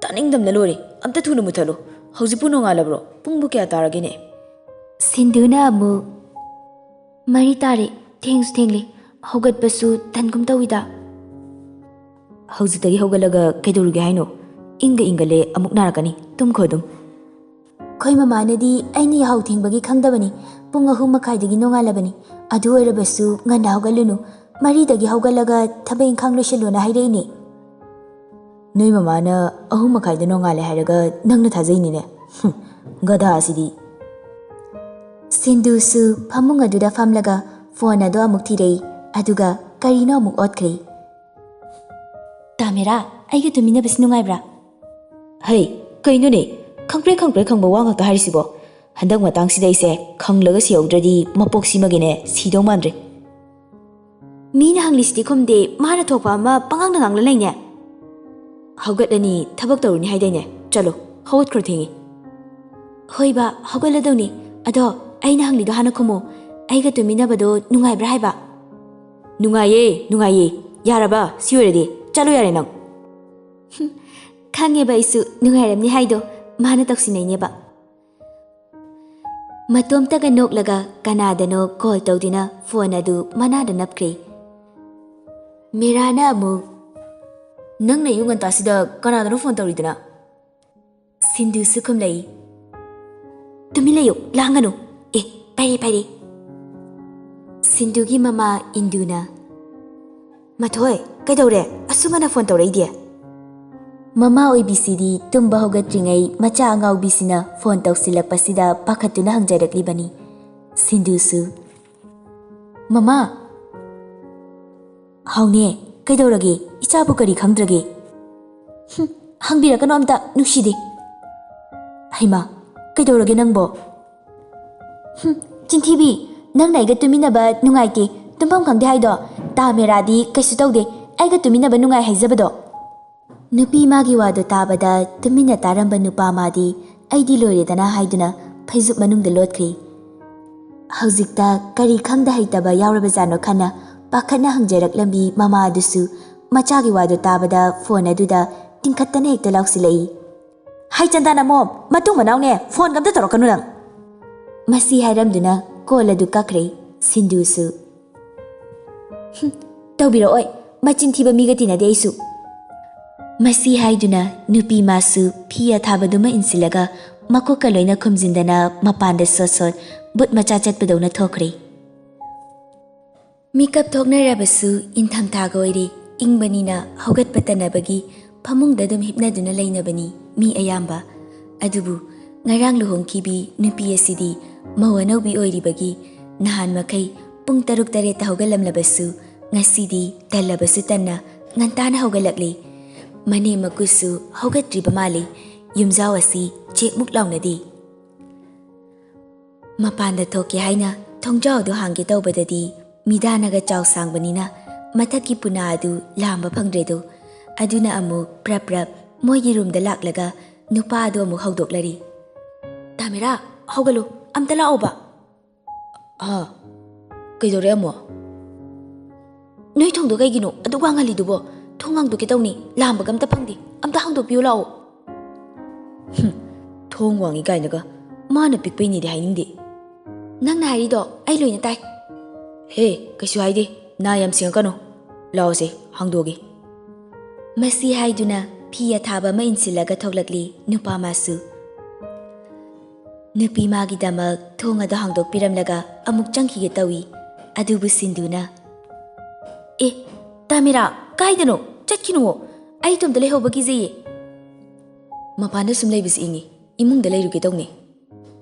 ꯇꯥꯅꯤꯡꯗꯕꯅ ꯂꯣꯏꯔꯦ꯫ ꯑꯝꯇ ꯊꯨꯅ ꯃꯨꯊꯠꯂꯣ꯫ ꯍꯧꯖꯤꯛꯄꯨ ꯅꯣꯡꯉꯥꯜꯂꯕ꯭ꯔꯣ? ꯄꯨꯡꯕꯨ ꯀꯌꯥ ꯇꯥꯔꯒꯦꯅꯦ?" ꯁꯤꯟꯙꯨꯅ ꯑꯃꯨꯛ, "ꯃꯔꯤ ꯇꯥꯔꯦ꯫ ꯊꯦꯡꯁꯨ ꯊꯦꯡꯂꯦ꯫ ꯍꯧꯒꯠꯄꯁꯨ ꯇꯟꯒꯨꯝ ꯇꯧꯏꯗ꯫" "ꯍꯧꯖꯤꯛꯇꯒꯤ ꯍꯧꯒꯠꯂꯒ ꯀꯩꯗꯧꯔꯨꯒꯦ ꯍꯥꯏꯅꯣ? ꯏꯪꯒ ꯏꯪꯒꯠꯂꯦ, ꯑꯃꯨꯛ ꯅꯥꯔꯛꯀꯅꯤ꯫ ꯇꯨꯝꯈꯣ ꯑꯗꯨꯝ꯫" "ꯑꯩꯈꯣꯏ ꯃꯃꯥꯅꯗꯤ ꯑꯩꯅ ꯌꯥꯍꯧ ꯊꯦꯡꯕꯒꯤ ꯈꯪꯗꯕꯅꯤ꯫ ꯄꯨꯡ ꯑꯍꯨꯝ ꯃꯈꯥꯏꯗꯒꯤ ꯅꯣꯡꯉꯥꯜꯂꯕꯅꯤ꯫ ꯑꯗꯨ ꯑꯣꯏꯔꯕꯁꯨ ꯉꯟꯅ ꯍꯧꯒꯠꯂꯨꯅꯨ꯫ ꯃꯔꯤꯗꯒꯤ ꯍꯧꯒꯠꯂꯒ ꯊꯕꯛ ꯏꯪꯈꯥꯡ ꯂꯣꯏꯁꯤꯜꯂꯣꯅ ꯍꯥꯏꯔꯛꯏꯅꯦ꯫" "ꯅꯣꯏ ꯃꯃꯥꯅ ꯑꯍꯨꯝ ꯃꯈꯥꯏꯗ ꯅꯣꯡꯉꯥꯜꯂꯦ ꯍꯥꯏꯔꯒ ꯅꯪꯅ ꯊꯥꯖꯩꯅꯤꯅꯦ꯫ ꯍꯨꯝ, ꯒꯙꯥ ꯑꯁꯤꯗꯤ꯫" ꯁꯤꯟꯙꯨꯁꯨ ꯐꯃꯨꯡ ꯑꯗꯨꯗ ꯐꯝꯂꯒ phone ꯑꯗꯨ ꯑꯃꯨꯛ ꯊꯤꯔꯛꯏ, ꯑꯗꯨꯒ ꯀꯔꯤꯅꯣ ꯑꯃꯨꯛ ꯑꯣꯠꯈ꯭ꯔꯦ꯫ "ꯇꯥꯃꯦꯔꯥ, ꯑꯩꯒ ꯇꯨꯃꯤꯟꯅꯕꯁꯤ ꯅꯨꯡꯉꯥꯏꯕ꯭ꯔꯥ?" "ꯍꯩ, ꯀꯩꯅꯣꯅꯦ? ꯈꯪꯄ꯭ꯔꯦꯛ ꯈꯪꯄ꯭ꯔꯦꯛ ꯈꯪꯕ ꯋꯥ ꯉꯥꯛꯇ ꯍꯥꯏꯔꯤꯁꯤꯕꯣ? ꯍꯟꯗꯛ ꯃꯇꯥꯡꯁꯤꯗ ꯑꯩꯁꯦ ꯈꯪꯂꯒ ꯁꯤꯍꯧꯗ꯭ꯔꯗꯤ ꯃꯄꯣꯛꯁꯤꯃꯒꯤꯅꯦ ꯁꯤꯗꯧ ꯃꯥꯟꯗ꯭ꯔꯦ꯫" "ꯃꯤꯅ ꯍꯪꯂꯤꯁꯤꯗꯤ ꯈꯨꯝꯗꯦ, ꯃꯥꯅ ꯊꯣꯛꯄ ꯑꯃ ꯄꯉꯥꯡꯗ ꯉꯥꯡꯂ ꯂꯩꯅꯦ꯫" "ꯍꯧꯒꯠꯂꯅꯤ, ꯊꯕꯛ ꯇꯧꯔꯨꯅꯤ ꯍꯥꯏꯗꯥꯏꯅꯦ? ꯆꯠꯂꯣ, ꯍꯧꯒꯠꯈ꯭ꯔꯣ, ꯊꯦꯡꯉꯤ꯫" "ꯍꯣꯏ ꯕꯥ, ꯍꯧꯒꯠꯂꯗꯧꯅꯤ꯫ ꯑꯗꯣ ꯑꯩꯅ ꯍꯪꯂꯤꯗꯣ ꯍꯥꯟꯅ ꯈꯨꯝꯃꯨ꯫ ꯑꯩꯒ ꯇꯨꯃꯤꯟꯅꯕꯗꯣ ꯅꯨꯡꯉꯥꯏꯕ꯭ꯔꯥ ꯍꯥꯏꯕ?" "ꯅꯨꯡꯉꯥꯏꯌꯦ, ꯅꯨꯡꯉꯥꯏꯌꯦ꯫ ꯌꯥꯔꯕ? ꯁꯤ ꯑꯣꯏꯔꯗꯤ ꯆꯠꯂꯣ ꯌꯥꯔꯦ ꯅꯪ꯫" "ꯈꯪꯉꯦꯕ ꯑꯩꯁꯨ ꯅꯨꯡꯉꯥꯏꯔꯝꯅꯤ ꯍꯥꯏꯗꯣ꯫ ꯃꯥꯅ ꯇꯧꯁꯤꯟꯅꯩꯅꯦꯕ꯫" ꯃꯇꯣꯝꯇꯒ ꯅꯣꯛꯂꯒ ꯀꯅꯥꯗꯅꯣ ꯀꯣꯜ ꯇꯧꯗꯨꯅ ꯐꯣꯟ ꯑꯗꯨ ꯃꯅꯥꯗ ꯅꯞꯈ꯭ꯔꯦ꯫ ꯃꯤꯔꯥꯅ ꯑꯃꯨꯛ, "ꯅꯪꯅ ꯑꯌꯨꯛ ꯉꯟꯇꯥꯁꯤꯗ ꯀꯅꯥꯗꯅꯣ ꯐꯣꯟ ꯇꯧꯔꯤꯗꯨꯅ?" ꯁꯤꯟꯗꯨꯁꯨ ꯈꯨꯝꯂꯛꯏ꯫ "ꯇꯨꯃꯤꯟ ꯂꯩꯌꯨ, ꯂꯥꯡꯒꯅꯨ꯫ ꯑꯦ, ꯄꯥꯏꯔꯦ, ꯄꯥꯏꯔꯦ꯫" ꯁꯤꯟꯗꯨꯒꯤ ꯃꯃꯥ ꯏꯟꯗꯨꯅ, "ꯃꯊꯣꯏ, ꯀꯩꯗꯧꯔꯦ? ꯑꯁꯨꯛ ꯉꯟꯅ ꯐꯣꯟ ꯇꯧꯔꯛꯏꯗꯤ?" ꯃꯃꯥ ꯑꯣꯏꯕꯤꯁꯤꯗꯤ ꯇꯨꯝꯕ ꯍꯧꯒꯠꯇ꯭ꯔꯤꯉꯩ ꯃꯆꯥ ꯑꯉꯥꯎꯕꯤꯁꯤꯅ ꯐꯣꯟ ꯇꯧꯁꯤꯜꯂꯛꯄꯁꯤꯗ ꯄꯥꯈꯠꯇꯨꯅ ꯍꯪꯖꯔꯛꯂꯤꯕꯅꯤ꯫ ꯁꯤꯟꯗꯨꯁꯨ, "ꯃꯃꯥ!" "ꯍꯥꯎꯅꯦ, ꯀꯩꯗꯧꯔꯒꯦ? ꯏꯆꯥꯕꯨ ꯀꯔꯤ ꯈꯪꯗ꯭ꯔꯒꯦ?" "ꯍꯨꯝ, ꯍꯪꯕꯤꯔꯛꯀꯅꯣ ꯑꯝꯇ, ꯅꯨꯡꯁꯤꯗꯦ꯫" "ꯍꯩꯃꯥ, ꯀꯩꯗꯧꯔꯒꯦ ꯅꯪꯕꯣ?" "ꯍꯨꯝ, ꯆꯤꯟꯊꯤꯕꯤ, ꯅꯪꯅ ꯑꯩꯒ ꯇꯨꯃꯤꯟꯅꯕ ꯅꯨꯡꯉꯥꯏꯇꯦ, ꯇꯨꯝꯐꯝ ꯈꯪꯗꯦ ꯍꯥꯏꯗꯣ꯫ ꯇꯥ ꯃꯦꯔꯥꯗꯤ ꯀꯩꯁꯨ ꯇꯧꯗꯦ, ꯑꯩꯒ ꯇꯨꯃꯤꯟꯅꯕ ꯅꯨꯡꯉꯥꯏ ꯍꯥꯏꯖꯕꯗꯣ꯫" ꯅꯨꯄꯤ ꯃꯥꯒꯤ ꯋꯥꯗꯨ ꯇꯥꯕꯗ ꯇꯨꯃꯤꯟꯅ ꯇꯥꯔꯝꯕ ꯅꯨꯄꯥ ꯃꯥꯗꯤ "ꯑꯩꯗꯤ ꯂꯣꯏꯔꯦꯗꯅ" ꯍꯥꯏꯗꯨꯅ ꯐꯩꯖꯨꯞ ꯃꯅꯨꯡꯗ ꯂꯣꯠꯈ꯭ꯔꯦ꯫ ꯍꯧꯖꯤꯛꯇ ꯀꯔꯤ ꯈꯪꯗ ꯍꯩꯇꯕ ꯌꯥꯎꯔꯕꯖꯥꯠꯅꯣ ꯈꯟꯅ ꯄꯥꯈꯠꯅ ꯍꯪꯖꯔꯛꯂꯝꯃꯤ ꯃꯃꯥ ꯑꯗꯨꯁꯨ ꯃꯆꯥꯒꯤ ꯋꯥꯗꯨ ꯇꯥꯕꯗ ꯐꯣꯟ ꯑꯗꯨꯗ ꯇꯤꯡꯈꯠꯇꯅ ꯍꯦꯛꯇ ꯂꯥꯎꯁꯤꯜꯂꯛꯏ꯫ "ꯍꯥꯏ ꯆꯟꯗꯥꯅ ꯃꯣꯝ, ꯃꯇꯨꯡ ꯃꯅꯥꯎꯅꯦ, ꯐꯣꯟꯒ ꯑꯝꯇ ꯇꯧꯔꯛꯀꯅꯨ ꯅꯪ꯫" ꯃꯁꯤ ꯍꯥꯏꯔꯝꯗꯨꯅ ꯀꯣꯜ ꯑꯗꯨ ꯀꯛꯈ꯭ꯔꯦ꯫ ꯁꯤꯟꯗꯨꯁꯨ, "ꯍꯨꯝ, ꯇꯧꯕꯤꯔꯛꯑꯣꯏ, ꯃꯆꯤꯟ ꯊꯤꯕ ꯃꯤꯒ ꯇꯤꯟꯅꯗꯦ ꯑꯩꯁꯨ꯫" ꯃꯁꯤ ꯍꯥꯏꯗꯨꯅ ꯅꯨꯄꯤ ꯃꯥꯁꯨ ꯐꯤ ꯑꯊꯥꯕꯗꯨꯃ ꯏꯟꯁꯤꯜꯂꯒ ꯃꯀꯣꯛꯀ ꯂꯣꯏꯅ ꯈꯨꯝꯖꯤꯟꯗꯅ ꯃꯄꯥꯟꯗ ꯁꯣꯠ ꯁꯣꯠ ꯕꯨꯠ ꯃꯆꯥ ꯆꯠꯄꯗꯧꯅ ꯊꯣꯛꯈ꯭ꯔꯦ꯫ ꯃꯤꯀꯞ ꯊꯣꯛꯅꯔꯕꯁꯨ ꯏꯪꯊꯝꯊꯥꯒ ꯑꯣꯏꯔꯦ, ꯏꯪꯕꯅꯤꯅ ꯍꯧꯒꯠꯄ ꯇꯟꯅꯕꯒꯤ ꯐꯃꯨꯡꯗ ꯑꯗꯨꯝ ꯍꯤꯞꯅꯗꯨꯅ ꯂꯩꯅꯕꯅꯤ ꯃꯤ ꯑꯌꯥꯝꯕ꯫ ꯑꯗꯨꯕꯨ ꯉꯔꯥꯡ ꯂꯨꯍꯣꯡꯈꯤꯕꯤ ꯅꯨꯄꯤ ꯑꯁꯤꯗꯤ ꯃꯧ ꯑꯅꯧꯕꯤ ꯑꯣꯏꯔꯤꯕꯒꯤ ꯅꯍꯥꯟ ꯃꯈꯩ ꯄꯨꯡ ꯇꯔꯨꯛ ꯇꯔꯦꯠꯇ ꯍꯧꯒꯠꯂꯝꯂꯕꯁꯨ ꯉꯁꯤꯗꯤ ꯇꯜꯂꯕꯁꯨ ꯇꯟꯅ ꯉꯟꯇꯥꯅ ꯍꯧꯒꯠꯂꯛꯂꯤ꯫ ꯃꯅꯦꯝ ꯃꯀꯨꯁꯨ ꯍꯧꯒꯠꯇ꯭ꯔꯤꯕ ꯃꯥꯜꯂꯤ꯫ ꯌꯨꯝꯖꯥꯎ ꯑꯁꯤ ꯆꯦꯛꯃꯨꯛ ꯂꯥꯎꯅꯗꯦ꯫ ꯃꯄꯥꯟꯗ ꯊꯣꯛꯀꯦ ꯍꯥꯏꯅ ꯊꯣꯡꯖꯥꯎꯗꯨ ꯍꯥꯡꯒꯦ ꯇꯧꯕꯗꯗꯤ ꯃꯤꯗꯥꯅꯒ ꯆꯥꯎ ꯁꯥꯡꯕꯅꯤꯅ ꯃꯊꯛꯀꯤ ꯄꯨꯅꯥ ꯑꯗꯨ ꯂꯥꯝꯕ ꯐꯪꯗ꯭ꯔꯦꯗꯣ꯫ ꯑꯗꯨꯅ ꯑꯃꯨꯛ ꯄ꯭ꯔꯞ ꯄ꯭ꯔꯞ ꯃꯣꯏꯒꯤ ꯔꯨꯝꯗ ꯂꯥꯛꯂꯒ ꯅꯨꯄꯥ ꯑꯗꯨ ꯑꯃꯨꯛ ꯍꯧꯗꯣꯛꯂꯔꯤ꯫ "ꯇꯥꯃꯤꯔꯥ, ꯍꯧꯒꯠꯂꯨ, ꯑꯝꯇ ꯂꯥꯛꯑꯣꯕ꯫" "ꯍꯥ? ꯀꯩꯗꯧꯔꯦ ꯑꯃꯨꯛ?" "ꯅꯣꯏ ꯊꯣꯡꯗꯣ ꯀꯩꯒꯤꯅꯣ ꯑꯗꯨꯛ ꯋꯥꯡꯍꯜꯂꯤꯗꯨꯕꯣ? ꯊꯣꯡ ꯍꯥꯡꯗꯣꯛꯀꯦ ꯇꯧꯅꯤ, ꯂꯥꯝꯕꯒ ꯑꯝꯇ ꯐꯪꯗꯦ꯫ ꯑꯝꯇ ꯍꯥꯡꯗꯣꯛꯄꯤꯌꯨ ꯂꯥꯛꯑꯣ꯫" "ꯍꯨꯝ, ꯊꯣꯡ ꯋꯥꯡꯉꯤ ꯀꯥꯏꯅꯒ꯫ ꯃꯥꯅ ꯄꯤꯛꯄꯩꯅꯦꯗꯤ ꯍꯥꯏꯅꯤꯡꯗꯦ꯫" "ꯅꯪꯅ ꯍꯥꯏꯔꯤꯗꯣ ꯑꯩ ꯂꯣꯏꯅ ꯇꯥꯏ꯫" "ꯍꯦ, ꯀꯩꯁꯨ ꯍꯥꯏꯗꯦ꯫ ꯅꯥ ꯌꯥꯝ ꯁꯤꯡꯉꯛꯀꯅꯨ꯫ ꯂꯥꯛꯑꯣꯁꯦ, ꯍꯥꯡꯗꯣꯛꯑꯒꯦ꯫" ꯃꯁꯤ ꯍꯥꯏꯗꯨꯅ ꯐꯤ ꯑꯊꯥꯕ ꯑꯃ ꯏꯟꯁꯤꯜꯂꯒ ꯊꯣꯛꯂꯛꯂꯤ ꯅꯨꯄꯥ ꯃꯥꯁꯨ꯫ ꯅꯨꯄꯤ ꯃꯥꯒꯤꯗꯃꯛ ꯊꯣꯡ ꯑꯗꯨ ꯍꯥꯡꯗꯣꯛꯄꯤꯔꯝꯂꯒ ꯑꯃꯨꯛ ꯆꯪꯈꯤꯒꯦ ꯇꯧꯏ꯫ ꯑꯗꯨꯕꯨ ꯁꯤꯟꯗꯨꯅ, "ꯑꯦ, ꯇꯥꯃꯤꯔꯥ, ꯀꯥꯏꯗꯅꯣ? ꯆꯠꯈꯤꯅꯨꯋꯣ꯫ ꯑꯩ ꯏꯇꯣꯝꯇ ꯂꯩꯍꯧꯕ ꯀꯤꯖꯩꯌꯦ꯫" "ꯃꯄꯥꯟꯗ ꯁꯨꯝ ꯂꯩꯕꯁꯤ ꯏꯪꯉꯤ꯫ ꯏꯃꯨꯡꯗ ꯂꯩꯔꯨꯒꯦ ꯇꯧꯅꯤ꯫"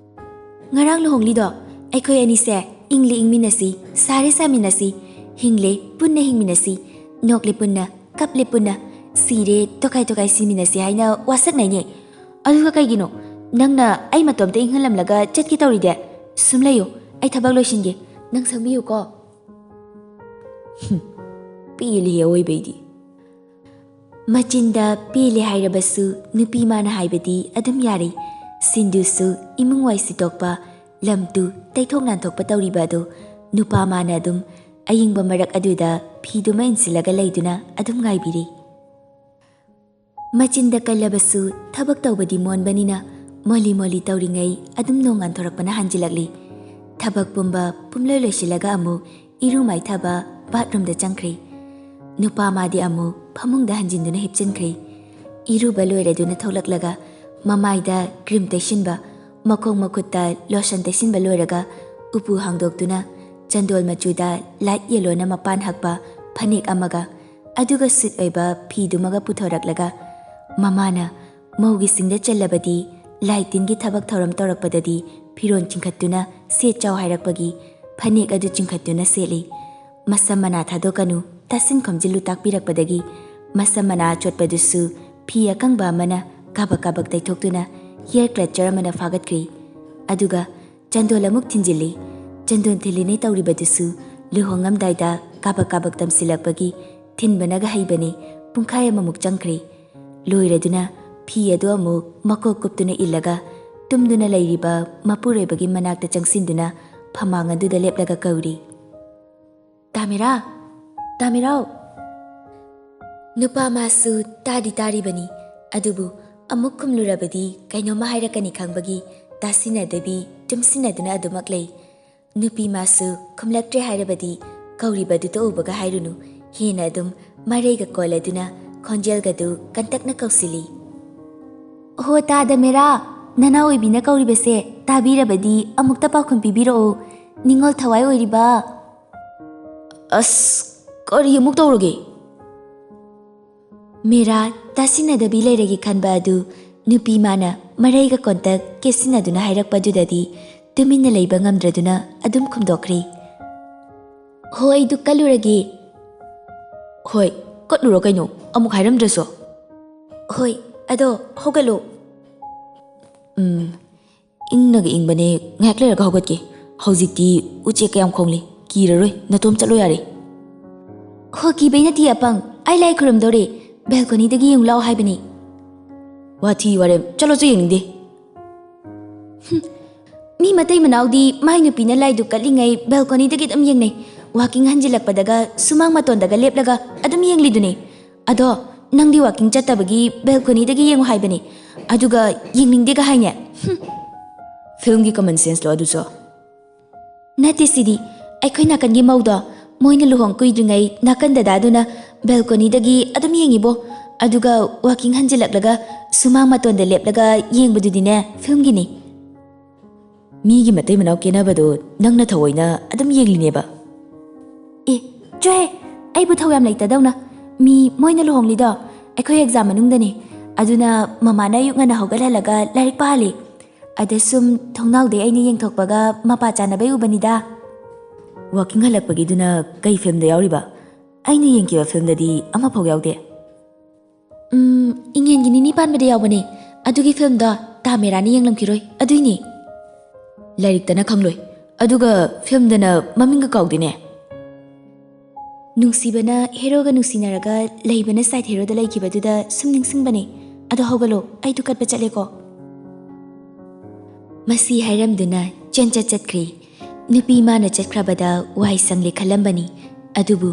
"ꯉꯔꯥꯡ ꯂꯨꯍꯣꯡꯂꯤꯗꯣ ꯑꯩꯈꯣꯏ ꯑꯅꯤꯁꯦ ꯏꯪꯂꯤ ꯏꯪꯃꯤꯟꯅꯁꯤ, ꯁꯥꯔꯦ ꯁꯥꯃꯤꯟꯅꯁꯤ, ꯍꯤꯡꯂꯦ ꯄꯨꯟꯅ ꯍꯤꯡꯃꯤꯟꯅꯁꯤ, ꯅꯣꯛꯂꯦ ꯄꯨꯟꯅ, ꯀꯞꯂꯦ ꯄꯨꯟꯅ, ꯁꯤꯔꯦ ꯇꯣꯈꯥꯏ ꯇꯣꯈꯥꯏ ꯁꯤꯃꯤꯟꯅꯁꯤ ꯍꯥꯏꯅ ꯋꯥꯁꯛꯅꯩꯅꯦ꯫ ꯑꯗꯨꯒ ꯀꯩꯒꯤꯅꯣ ꯅꯪꯅ ꯑꯩ ꯃꯇꯣꯝꯇ ꯏꯪꯍꯜꯂꯝꯂꯒ ꯆꯠꯀꯦ ꯇꯧꯔꯤꯗꯦ? ꯁꯨꯝ ꯂꯩꯌꯨ, ꯑꯩ ꯊꯕꯛ ꯂꯣꯏꯁꯤꯟꯒꯦ꯫ ꯅꯪ ꯁꯪꯕꯤꯌꯨꯀꯣ꯫" ꯍꯨꯝ, ꯄꯦꯜꯂꯤꯍꯦ ꯑꯋꯣꯏꯕꯩꯗꯤ꯫ ꯃꯆꯤꯟꯗ ꯄꯦꯜꯂꯦ ꯍꯥꯏꯔꯕꯁꯨ ꯅꯨꯄꯤ ꯃꯥꯅ ꯍꯥꯏꯕꯗꯤ ꯑꯗꯨꯝ ꯌꯥꯔꯦ꯫ ꯁꯤꯟꯗꯨꯁꯨ ꯏꯃꯨꯡ ꯋꯥꯏ ꯁꯤꯠꯇꯣꯛꯄ, ꯂꯝ ꯇꯨ ꯇꯩꯊꯣꯛ ꯅꯥꯟꯊꯣꯛꯄ ꯇꯧꯔꯤꯕ ꯑꯗꯨ ꯅꯨꯄꯥ ꯃꯥꯅ ꯑꯗꯨꯝ ꯑꯌꯤꯡꯕ ꯃꯔꯛ ꯑꯗꯨꯗ ꯐꯤꯗꯨꯃ ꯏꯟꯁꯤꯜꯂꯒ ꯂꯩꯗꯨꯅ ꯑꯗꯨꯝ ꯉꯥꯏꯕꯤꯔꯤ꯫ ꯃꯆꯤꯟꯗ ꯀꯜꯂꯕꯁꯨ ꯊꯕꯛ ꯇꯧꯕꯗꯤ ꯃꯣꯟꯕꯅꯤꯅ ꯃꯣꯂꯤ ꯃꯣꯂꯤ ꯇꯧꯔꯤꯉꯩ ꯑꯗꯨꯝ ꯅꯣꯡ ꯉꯥꯟꯊꯣꯔꯛꯄꯅ ꯍꯟꯖꯤꯜꯂꯛꯂꯤ꯫ ꯊꯕꯛ ꯄꯨꯝꯕ ꯄꯨꯝꯂꯣꯏ ꯂꯣꯏꯁꯤꯜꯂꯒ ꯑꯃꯨꯛ ꯏꯔꯨ ꯃꯥꯏꯊꯕ ꯕꯥꯠꯔꯨꯝꯗ ꯆꯪꯈ꯭ꯔꯦ꯫ ꯅꯨꯄꯥ ꯃꯥꯗꯤ ꯑꯃꯨꯛ ꯐꯃꯨꯡꯗ ꯍꯟꯖꯤꯟꯗꯨꯅ ꯍꯤꯞꯆꯤꯟꯈ꯭ꯔꯦ꯫ ꯏꯔꯨꯕ ꯂꯣꯏꯔꯗꯨꯅ ꯊꯣꯛꯂꯛꯂꯒ ꯃꯃꯥꯏꯗ ꯀ꯭ꯔꯤꯝ ꯇꯩꯁꯤꯟꯕ, ꯃꯈꯣꯡ ꯃꯈꯨꯠꯇ ꯂꯣꯁꯟ ꯇꯩꯁꯤꯟꯕ ꯂꯣꯏꯔꯒ ꯎꯄꯨ ꯍꯥꯡꯗꯣꯛꯇꯨꯅ ꯆꯟꯗꯣꯜ ꯃꯆꯨꯗ ꯂꯥꯏꯠ ꯌꯦꯂꯣꯅ ꯃꯄꯥꯟ ꯍꯛꯄ ꯐꯅꯦꯛ ꯑꯃꯒ ꯑꯗꯨꯒ ꯁꯨꯠ ꯑꯣꯏꯕ ꯐꯤꯗꯨꯃꯒ ꯄꯨꯊꯣꯔꯛꯂꯒ ꯃꯃꯥꯅ ꯃꯧꯒꯤ ꯁꯤꯡꯗ ꯆꯜꯂꯕꯗꯤ ꯂꯥꯏ ꯇꯤꯟꯒꯤ ꯊꯕꯛ ꯊꯧꯔꯝ ꯇꯧꯔꯛꯄꯗꯗꯤ ꯐꯤꯔꯣꯜ ꯆꯤꯡꯈꯠꯇꯨꯅ ꯁꯦꯠ ꯆꯥꯎ ꯍꯥꯏꯔꯛꯄꯒꯤ ꯐꯅꯦꯛ ꯑꯗꯨ ꯆꯤꯡꯈꯠꯇꯨꯅ ꯁꯦꯠꯂꯤ꯫ ꯃꯁꯝ ꯃꯅꯥ ꯊꯥꯗꯣꯛꯀꯅꯨ, ꯇꯥꯁꯤꯟ ꯈꯣꯝꯖꯤꯜꯂꯨ ꯇꯥꯛꯄꯤꯔꯛꯄꯗꯒꯤ ꯃꯁꯝ ꯃꯅꯥ ꯑꯆꯣꯠꯄꯗꯨꯁꯨ ꯐꯤ ꯑꯀꯪꯕ ꯑꯃꯅ ꯀꯥꯕꯛ ꯀꯥꯕꯛ ꯇꯩꯊꯣꯛꯇꯨꯅ hair clutcher ꯑꯃꯅ ꯐꯥꯒꯠꯈ꯭ꯔꯤ꯫ ꯑꯗꯨꯒ ꯆꯟꯗꯣꯜ ꯑꯃꯨꯛ ꯊꯤꯟꯖꯤꯜꯂꯤ꯫ ꯆꯟꯗꯣꯜ ꯊꯤꯜꯂꯤꯅꯦ ꯇꯧꯔꯤꯕꯗꯨꯁꯨ ꯂꯨꯍꯣꯡꯉꯝꯗꯥꯏꯗ ꯀꯥꯕꯛ ꯀꯥꯕꯛ ꯇꯝꯁꯤꯜꯂꯛꯄꯒꯤ ꯊꯤꯟꯕꯅꯒ ꯍꯩꯕꯅꯤ꯫ ꯄꯨꯡꯈꯥꯏ ꯑꯃꯃꯨꯛ ꯆꯪꯈ꯭ꯔꯦ꯫ ꯂꯣꯏꯔꯗꯨꯅ ꯐꯤ ꯑꯗꯨ ꯑꯃꯨꯛ ꯃꯀꯣꯛ ꯀꯨꯞꯇꯨꯅ ꯏꯜꯂꯒ ꯇꯨꯝꯗꯨꯅ ꯂꯩꯔꯤꯕ ꯃꯄꯨꯔꯣꯏꯕꯒꯤ ꯃꯅꯥꯛꯇ ꯆꯪꯁꯤꯟꯗꯨꯅ ꯐꯃꯥꯡ ꯑꯗꯨꯗ ꯂꯦꯞꯂꯒ ꯀꯧꯔꯤ, "ꯇꯥꯃꯤꯔꯥ! ꯇꯥꯃꯤꯔꯥꯎ!" ꯅꯨꯄꯥ ꯃꯥꯁꯨ ꯇꯥꯗꯤ ꯇꯥꯔꯤꯕꯅꯤ, ꯑꯗꯨꯕꯨ ꯑꯃꯨꯛ ꯈꯨꯝꯂꯨꯔꯕꯗꯤ ꯀꯩꯅꯣꯝꯃ ꯍꯥꯏꯔꯛꯀꯅꯤ ꯈꯪꯕꯒꯤ ꯇꯥꯁꯤꯟꯅꯗꯕꯤ ꯇꯨꯝꯁꯤꯟꯅꯗꯨꯅ ꯑꯗꯨꯃꯛ ꯂꯩ꯫ ꯅꯨꯄꯤ ꯃꯥꯁꯨ ꯈꯨꯝꯂꯛꯇ꯭ꯔꯦ ꯍꯥꯏꯔꯕꯗꯤ ꯀꯧꯔꯤꯕꯗꯨ ꯇꯣꯛꯎꯕꯒ ꯍꯥꯏꯔꯨꯅꯨ, ꯍꯦꯟꯅ ꯑꯗꯨꯝ ꯃꯔꯩꯒ ꯀꯣꯜꯂꯗꯨꯅ ꯈꯣꯟꯖꯦꯜꯒꯗꯨ ꯀꯟꯇꯛꯅ ꯀꯧꯁꯤꯜꯂꯤ꯫ "ꯍꯣ ꯇꯥꯗ ꯃꯦꯔꯥ, ꯅꯅꯥꯎ ꯑꯣꯏꯕꯤꯅ ꯀꯧꯔꯤꯕꯁꯦ ꯇꯥꯕꯤꯔꯕꯗꯤ ꯑꯃꯨꯛꯇ ꯄꯥꯎꯈꯨꯝ ꯄꯤꯕꯤꯔꯛꯑꯣ, ꯅꯤꯡꯉꯣꯜ ꯊꯋꯥꯏ ꯑꯣꯏꯔꯤꯕ꯫" ꯑꯁ, ꯀꯔꯤ ꯑꯃꯨꯛ ꯇꯧꯔꯒꯦ? ꯃꯦꯔꯥ ꯇꯥꯁꯤꯟꯅꯗꯕꯤ ꯂꯩꯔꯒꯦ ꯈꯟꯕ ꯑꯗꯨ ꯅꯨꯄꯤ ꯃꯥꯅ ꯃꯔꯩꯒ ꯀꯣꯟꯇꯛ ꯀꯦꯠꯁꯤꯟꯅꯗꯨꯅ ꯍꯥꯏꯔꯛꯄꯗꯨꯗꯗꯤ ꯇꯨꯃꯤꯟꯅ ꯂꯩꯕ ꯉꯝꯗ꯭ꯔꯗꯨꯅ ꯑꯗꯨꯝ ꯈꯨꯝꯗꯣꯛꯈ꯭ꯔꯦ, "ꯍꯣ, ꯑꯩꯗꯨ ꯀꯠꯂꯨꯔꯒꯦ꯫" "ꯍꯣꯏ, ꯀꯠꯂꯨꯔꯣ ꯀꯩꯅꯣ, ꯑꯃꯨꯛ ꯍꯥꯏꯔꯝꯗ꯭ꯔꯁꯨ꯫" "ꯍꯣꯏ, ꯑꯗꯣ ꯍꯧꯒꯠꯂꯣ꯫" "ꯎꯝ, ꯏꯪꯅꯒ ꯏꯪꯕꯅꯦ, ꯉꯥꯏꯍꯥꯛ ꯂꯩꯔꯒ ꯍꯧꯒꯠꯀꯦ꯫ ꯍꯧꯖꯤꯛꯇꯤ ꯎꯆꯦꯛ ꯀꯌꯥꯝ ꯈꯣꯡꯂꯤ, ꯀꯤꯔꯔꯣꯏ, ꯅꯇꯣꯝ ꯆꯠꯂꯣ ꯌꯥꯔꯦ꯫" "ꯍꯣ, ꯀꯤꯕꯩ ꯅꯠꯇꯦ ꯑꯄꯪ, ꯑꯩ ꯂꯥꯏ ꯈꯨꯔꯨꯝꯗꯧꯔꯦ, ꯕꯦꯜꯀꯣꯅꯤꯗꯒꯤ ꯌꯦꯡꯉꯨ ꯂꯥꯎ ꯍꯥꯏꯕꯅꯤ꯫" "ꯋꯥꯊꯤ ꯋꯥꯔꯦꯝ, ꯆꯠꯂꯣ, ꯆꯠ ꯌꯦꯡꯅꯤꯡꯗꯦ꯫" ꯍꯨꯝ, ꯃꯤ ꯃꯇꯩ ꯃꯅꯥꯎꯗꯤ ꯃꯥꯏ ꯅꯨꯄꯤꯅ ꯂꯥꯏꯗꯨꯛ ꯀꯠꯂꯤꯉꯩ ꯕꯦꯜꯀꯣꯅꯤꯗꯒꯤ ꯑꯗꯨꯝ ꯌꯦꯡꯅꯩ꯫ ꯋꯥꯀꯤꯡ ꯍꯟꯖꯤꯜꯂꯛꯄꯗꯒ ꯁꯨꯃꯥꯡ ꯃꯇꯣꯟꯗꯒ ꯂꯦꯞꯂꯒ ꯑꯗꯨꯝ ꯌꯦꯡꯂꯤꯗꯨꯅꯤ꯫ ꯑꯗꯣ ꯅꯪꯗꯤ ꯋꯥꯀꯤꯡ ꯆꯠꯇꯕꯒꯤ ꯕꯦꯜꯀꯣꯅꯤꯗꯒꯤ ꯌꯦꯡꯉꯨ ꯍꯥꯏꯕꯅꯤ, ꯑꯗꯨꯒ ꯌꯦꯡꯅꯤꯡꯗꯦꯒ ꯍꯥꯏꯅꯦ꯫ ꯍꯨꯝ꯫ ꯐꯤꯜꯝꯒꯤ ꯀꯃꯟ ꯁꯦꯟꯁꯂꯣ ꯑꯗꯨꯁꯨ? ꯅꯠꯇꯦ ꯁꯤꯗꯤ, ꯑꯩꯈꯣꯏ ꯅꯥꯀꯟꯒꯤ ꯃꯧꯗꯣ, ꯃꯣꯏꯅ ꯂꯨꯍꯣꯡ ꯀꯨꯏꯗ꯭ꯔꯤꯉꯩ ꯅꯥꯀꯟ ꯗꯗꯥꯗꯨꯅ ꯕꯦꯜꯀꯣꯅꯤꯗꯒꯤ ꯑꯗꯨꯝ ꯌꯦꯡꯉꯤꯕꯣ꯫ ꯑꯗꯨꯒ ꯋꯥꯀꯤꯡ ꯍꯟꯖꯤꯜꯂꯛꯂꯒ ꯁꯨꯃꯥꯡ ꯃꯇꯣꯟꯗ ꯂꯦꯞꯂꯒ ꯌꯦꯡꯕꯗꯨꯗꯤꯅꯦ, ꯐꯤꯜꯝꯒꯤꯅꯤ꯫ ꯃꯤꯒꯤ ꯃꯇꯩ ꯃꯅꯥꯎ ꯀꯦꯅꯕꯗꯣ ꯅꯪꯅ ꯊꯑꯣꯏꯅ ꯑꯗꯨꯝ ꯌꯦꯡꯂꯤꯅꯦꯕ? ꯑꯦ, ꯆꯣꯍꯦ, ꯑꯩꯕꯨ ꯊꯧ ꯌꯥꯝ ꯂꯩꯇꯗꯧꯅ꯫ ꯃꯤ ꯃꯣꯏꯅ ꯂꯨꯍꯣꯡꯂꯤꯗꯣ ꯑꯩꯈꯣꯏ ꯑꯦꯛꯖꯥꯝ ꯃꯅꯨꯡꯗꯅꯦ꯫ ꯑꯗꯨꯅ ꯃꯃꯥꯅ ꯑꯌꯨꯛ ꯉꯟꯅ ꯍꯧꯒꯠꯍꯜꯂꯒ ꯂꯥꯏꯔꯤꯛ ꯄꯥꯍꯜꯂꯤ꯫ ꯑꯗ ꯁꯨꯝ ꯊꯣꯡꯅꯥꯎꯗꯩ ꯑꯩꯅ ꯌꯦꯡꯊꯣꯛꯄꯒ ꯃꯄꯥ ꯆꯥꯅꯕꯩ ꯎꯕꯅꯤꯗ꯫ ꯋꯥꯀꯤꯡ ꯍꯜꯂꯛꯄꯒꯤꯗꯨꯅ ꯀꯩ ꯐꯤꯜꯝꯗ ꯌꯥꯎꯔꯤꯕ? ꯑꯩꯅ ꯌꯦꯡꯈꯤꯕ ꯐꯤꯂꯝꯗꯗꯤ ꯑꯃꯐꯥꯎ ꯌꯥꯎꯗꯦ꯫ ꯎꯝ, ꯏꯪꯉꯦꯟꯒꯤ ꯅꯤꯅꯤ ꯄꯥꯟꯕꯗ ꯌꯥꯎꯕꯅꯦ꯫ ꯑꯗꯨꯒꯤ ꯐꯤꯂꯝꯗꯣ ꯇꯥ ꯃꯦꯔꯥꯅ ꯌꯦꯡꯂꯝꯈꯤꯔꯣꯏ, ꯑꯗꯨꯏꯅꯦ꯫ ꯂꯥꯏꯔꯤꯛꯇꯅ ꯈꯪꯂꯣꯏ, ꯑꯗꯨꯒ ꯐꯤꯂꯝꯗꯅ ꯃꯃꯤꯡꯒ ꯀꯥꯎꯗꯦꯅꯦ꯫ ꯅꯨꯡꯁꯤꯕꯅ ꯍꯦꯔꯣꯒ ꯅꯨꯡꯁꯤꯅꯔꯒ ꯂꯩꯕꯅ ꯁꯥꯏꯠ ꯍꯦꯔꯣꯗ ꯂꯩꯈꯤꯕꯗꯨꯗ ꯁꯨꯝ ꯅꯤꯡꯁꯤꯡꯕꯅꯦ꯫ ꯑꯗꯣ ꯍꯧꯒꯠꯂꯣ, ꯑꯩ ꯗꯨꯀꯠꯄ ꯆꯠꯂꯦꯀꯣ꯫ ꯃꯁꯤ ꯍꯥꯏꯔꯝꯗꯨꯅ ꯆꯦꯟꯆꯠ ꯆꯠꯈ꯭ꯔꯦ꯫ ꯅꯨꯄꯤ ꯃꯥꯅ ꯆꯠꯈ꯭ꯔꯕꯗ ꯋꯥꯏ ꯁꯪꯂꯦ ꯈꯜꯂꯝꯕꯅꯤ꯫ ꯑꯗꯨꯕꯨ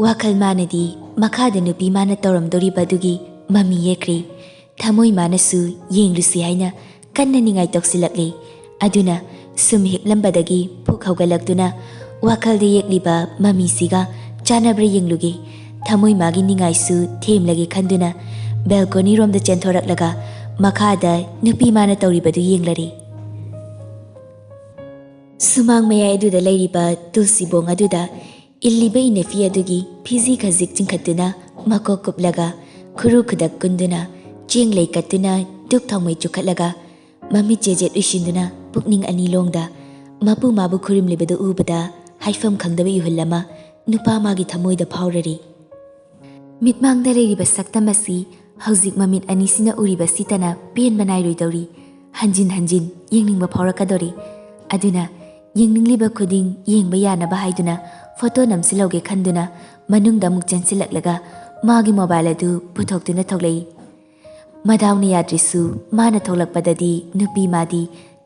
ꯋꯥꯈꯜ ꯃꯥꯅꯗꯤ ꯃꯈꯥꯗ ꯅꯨꯄꯤ ꯃꯥꯅ ꯇꯧꯔꯝꯗꯣꯔꯤꯕ ꯑꯗꯨꯒꯤ ꯃꯃꯤ ꯌꯦꯛꯈ꯭ꯔꯦ꯫ ꯊꯃꯣꯏ ꯃꯥꯅꯁꯨ ꯌꯦꯡꯂꯨꯁꯤ ꯍꯥꯏꯅ ꯀꯟꯅ ꯅꯤꯡꯉꯥꯏ ꯇꯧꯁꯤꯜꯂꯛꯂꯦ꯫ ꯑꯗꯨꯅ ꯁꯨꯝ ꯍꯤꯞꯂꯝꯕꯗꯒꯤ ꯐꯨꯛ ꯍꯧꯒꯠꯂꯛꯇꯨꯅ ꯋꯥꯈꯜꯗ ꯌꯦꯛꯂꯤꯕ ꯃꯃꯤꯁꯤꯒ ꯆꯥꯟꯅꯕ꯭ꯔꯥ ꯌꯦꯡꯂꯨꯒꯦ꯫ ꯊꯃꯣꯏ ꯃꯥꯒꯤ ꯅꯤꯡꯉꯥꯏꯁꯨ ꯊꯦꯝꯂꯒꯦ ꯈꯟꯗꯨꯅ ꯕꯦꯜꯀꯣꯅꯤ ꯔꯣꯝꯗ ꯆꯦꯟꯊꯣꯔꯛꯂꯒ ꯃꯈꯥꯗ ꯅꯨꯄꯤ ꯃꯥꯅ ꯇꯧꯔꯤꯕꯗꯨ ꯌꯦꯡꯂꯔꯦ꯫ ꯁꯨꯃꯥꯡ ꯃꯌꯥꯏ ꯑꯗꯨꯗ ꯂꯩꯔꯤꯕ ꯇꯨꯜꯁꯤꯕꯣꯡ ꯑꯗꯨꯗ ꯏꯜꯂꯤꯕ ꯏꯅꯐꯤ ꯑꯗꯨꯒꯤ ꯐꯤꯖꯤ ꯈꯖꯤꯛ ꯆꯤꯡꯈꯠꯇꯨꯅ ꯃꯀꯣꯛ ꯀꯨꯞꯂꯒ ꯈꯨꯔꯨ ꯈꯨꯗꯛ ꯀꯨꯟꯗꯨꯅ ꯆꯦꯡ ꯂꯩ ꯀꯠꯇꯨꯅ ꯗꯨꯛ ꯊꯥꯎꯃꯩ ꯆꯨꯈꯠꯂꯒ ꯃꯃꯤꯠ ꯆꯦꯖꯦꯠ ꯎꯏꯁꯤꯟꯗꯨꯅ ꯄꯨꯛꯅꯤꯡ ꯑꯅꯤ ꯂꯣꯡꯗ ꯃꯄꯨ ꯃꯥꯕꯨ ꯈꯨꯔꯨꯝꯂꯤꯕꯗꯨ ꯎꯕꯗ ꯍꯥꯏꯐꯝ ꯈꯪꯗꯕ ꯏꯍꯨꯜ ꯑꯃ ꯅꯨꯄꯥ ꯃꯥꯒꯤ ꯊꯃꯣꯏꯗ ꯐꯥꯎꯔꯔꯤ꯫ ꯃꯤꯠꯃꯥꯡꯗ ꯂꯩꯔꯤꯕ ꯁꯛꯇꯝ ꯑꯁꯤ ꯍꯧꯖꯤꯛ ꯃꯃꯤꯠ ꯑꯅꯤꯁꯤꯅ ꯎꯔꯤꯕꯁꯤꯇꯅ ꯄꯦꯟꯕ ꯅꯥꯏꯔꯣꯏꯗꯧꯔꯤ꯫ ꯍꯟꯖꯤꯟ ꯍꯟꯖꯤꯟ ꯌꯦꯡꯅꯤꯡꯕ ꯐꯥꯎꯔꯛꯀꯗꯧꯔꯤ꯫ ꯑꯗꯨꯅ ꯌꯦꯡꯅꯤꯡꯂꯤꯕ ꯈꯨꯗꯤꯡ ꯌꯦꯡꯕ ꯌꯥꯅꯕ ꯍꯥꯏꯗꯨꯅ ꯐꯣꯇꯣ ꯅꯝꯁꯤꯜꯍꯧꯒꯦ ꯈꯟꯗꯨꯅ ꯃꯅꯨꯡꯗ ꯑꯃꯨꯛ ꯆꯦꯟꯁꯤꯜꯂꯛꯂꯒ ꯃꯥꯒꯤ ꯃꯣꯕꯥꯏꯜ ꯑꯗꯨ ꯄꯨꯊꯣꯛꯇꯨꯅ ꯊꯣꯛꯂꯛꯏ꯫ ꯃꯗꯥꯎꯅ ꯌꯥꯗ꯭ꯔꯤꯁꯨ ꯃꯥꯅ ꯊꯣꯛꯂꯛꯄꯗꯗꯤ ꯅꯨꯄꯤ ꯃꯥꯗꯤ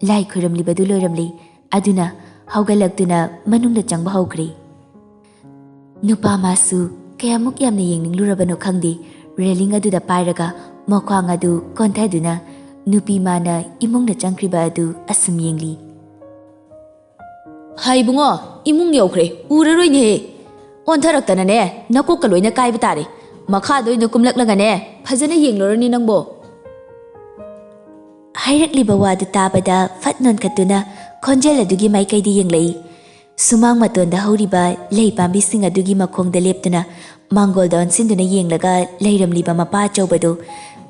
ꯂꯥꯏ ꯈꯨꯔꯨꯝꯂꯤꯕꯗꯨ ꯂꯣꯏꯔꯝꯂꯤ꯫ ꯑꯗꯨꯅ ꯍꯧꯒꯠꯂꯛꯇꯨꯅ ꯃꯅꯨꯡꯗ ꯆꯪꯕ ꯍꯧꯈ꯭ꯔꯦ꯫ ꯅꯨꯄꯥ ꯃꯥꯁꯨ ꯀꯌꯥꯃꯨꯛ ꯌꯥꯝꯅ ꯌꯦꯡꯅꯤꯡꯂꯨꯔꯕꯅꯣ ꯈꯪꯗꯦ, ꯔꯦꯂꯤꯡ ꯑꯗꯨꯗ ꯄꯥꯏꯔꯒ ꯃꯈ꯭ꯋꯥꯡ ꯑꯗꯨ ꯀꯣꯟꯊꯗꯨꯅ ꯅꯨꯄꯤ ꯃꯥꯅ ꯏꯃꯨꯡꯗ ꯆꯪꯈ꯭ꯔꯤꯕ ꯑꯗꯨ ꯑꯁꯨꯝ ꯌꯦꯡꯂꯤ꯫ ꯍꯥꯏ ꯏꯕꯨꯡꯉꯣ, ꯏꯃꯨꯡ ꯌꯧꯈ꯭ꯔꯦ, ꯎꯔꯔꯣꯏꯅꯦꯍꯦ꯫ ꯑꯣꯟꯊꯔꯛꯇꯅꯅꯦ ꯅꯀꯣꯛꯀ ꯂꯣꯏꯅ ꯀꯥꯏꯕ ꯇꯥꯔꯦ꯫ ꯃꯈꯥꯗ ꯑꯣꯏꯅ ꯀꯨꯝꯂꯛꯂꯒꯅꯦ ꯐꯖꯅ ꯌꯦꯡꯂꯨꯔꯅꯤ ꯅꯪꯕꯣ꯫ ꯍꯥꯏꯔꯛꯂꯤꯕ ꯋꯥꯗꯨ ꯇꯥꯕꯗ ꯐꯠ ꯅꯣꯟꯈꯠꯇꯨꯅ ꯈꯣꯟꯖꯦꯜ ꯑꯗꯨꯒꯤ ꯃꯥꯏꯀꯩꯗ ꯌꯦꯡꯂꯛꯏ꯫ ꯁꯨꯃꯥꯡ ꯃꯇꯣꯟꯗ ꯍꯧꯔꯤꯕ ꯂꯩ ꯄꯥꯝꯕꯤꯁꯤꯡ ꯑꯗꯨꯒꯤ ꯃꯈꯣꯡꯗ ꯂꯦꯞꯇꯨꯅ ꯃꯥꯡꯒꯣꯜꯗ ꯑꯣꯟꯁꯤꯟꯗꯨꯅ ꯌꯦꯡꯂꯒ ꯂꯩꯔꯝꯂꯤꯕ ꯃꯄꯥ ꯑꯆꯧꯕꯗꯨ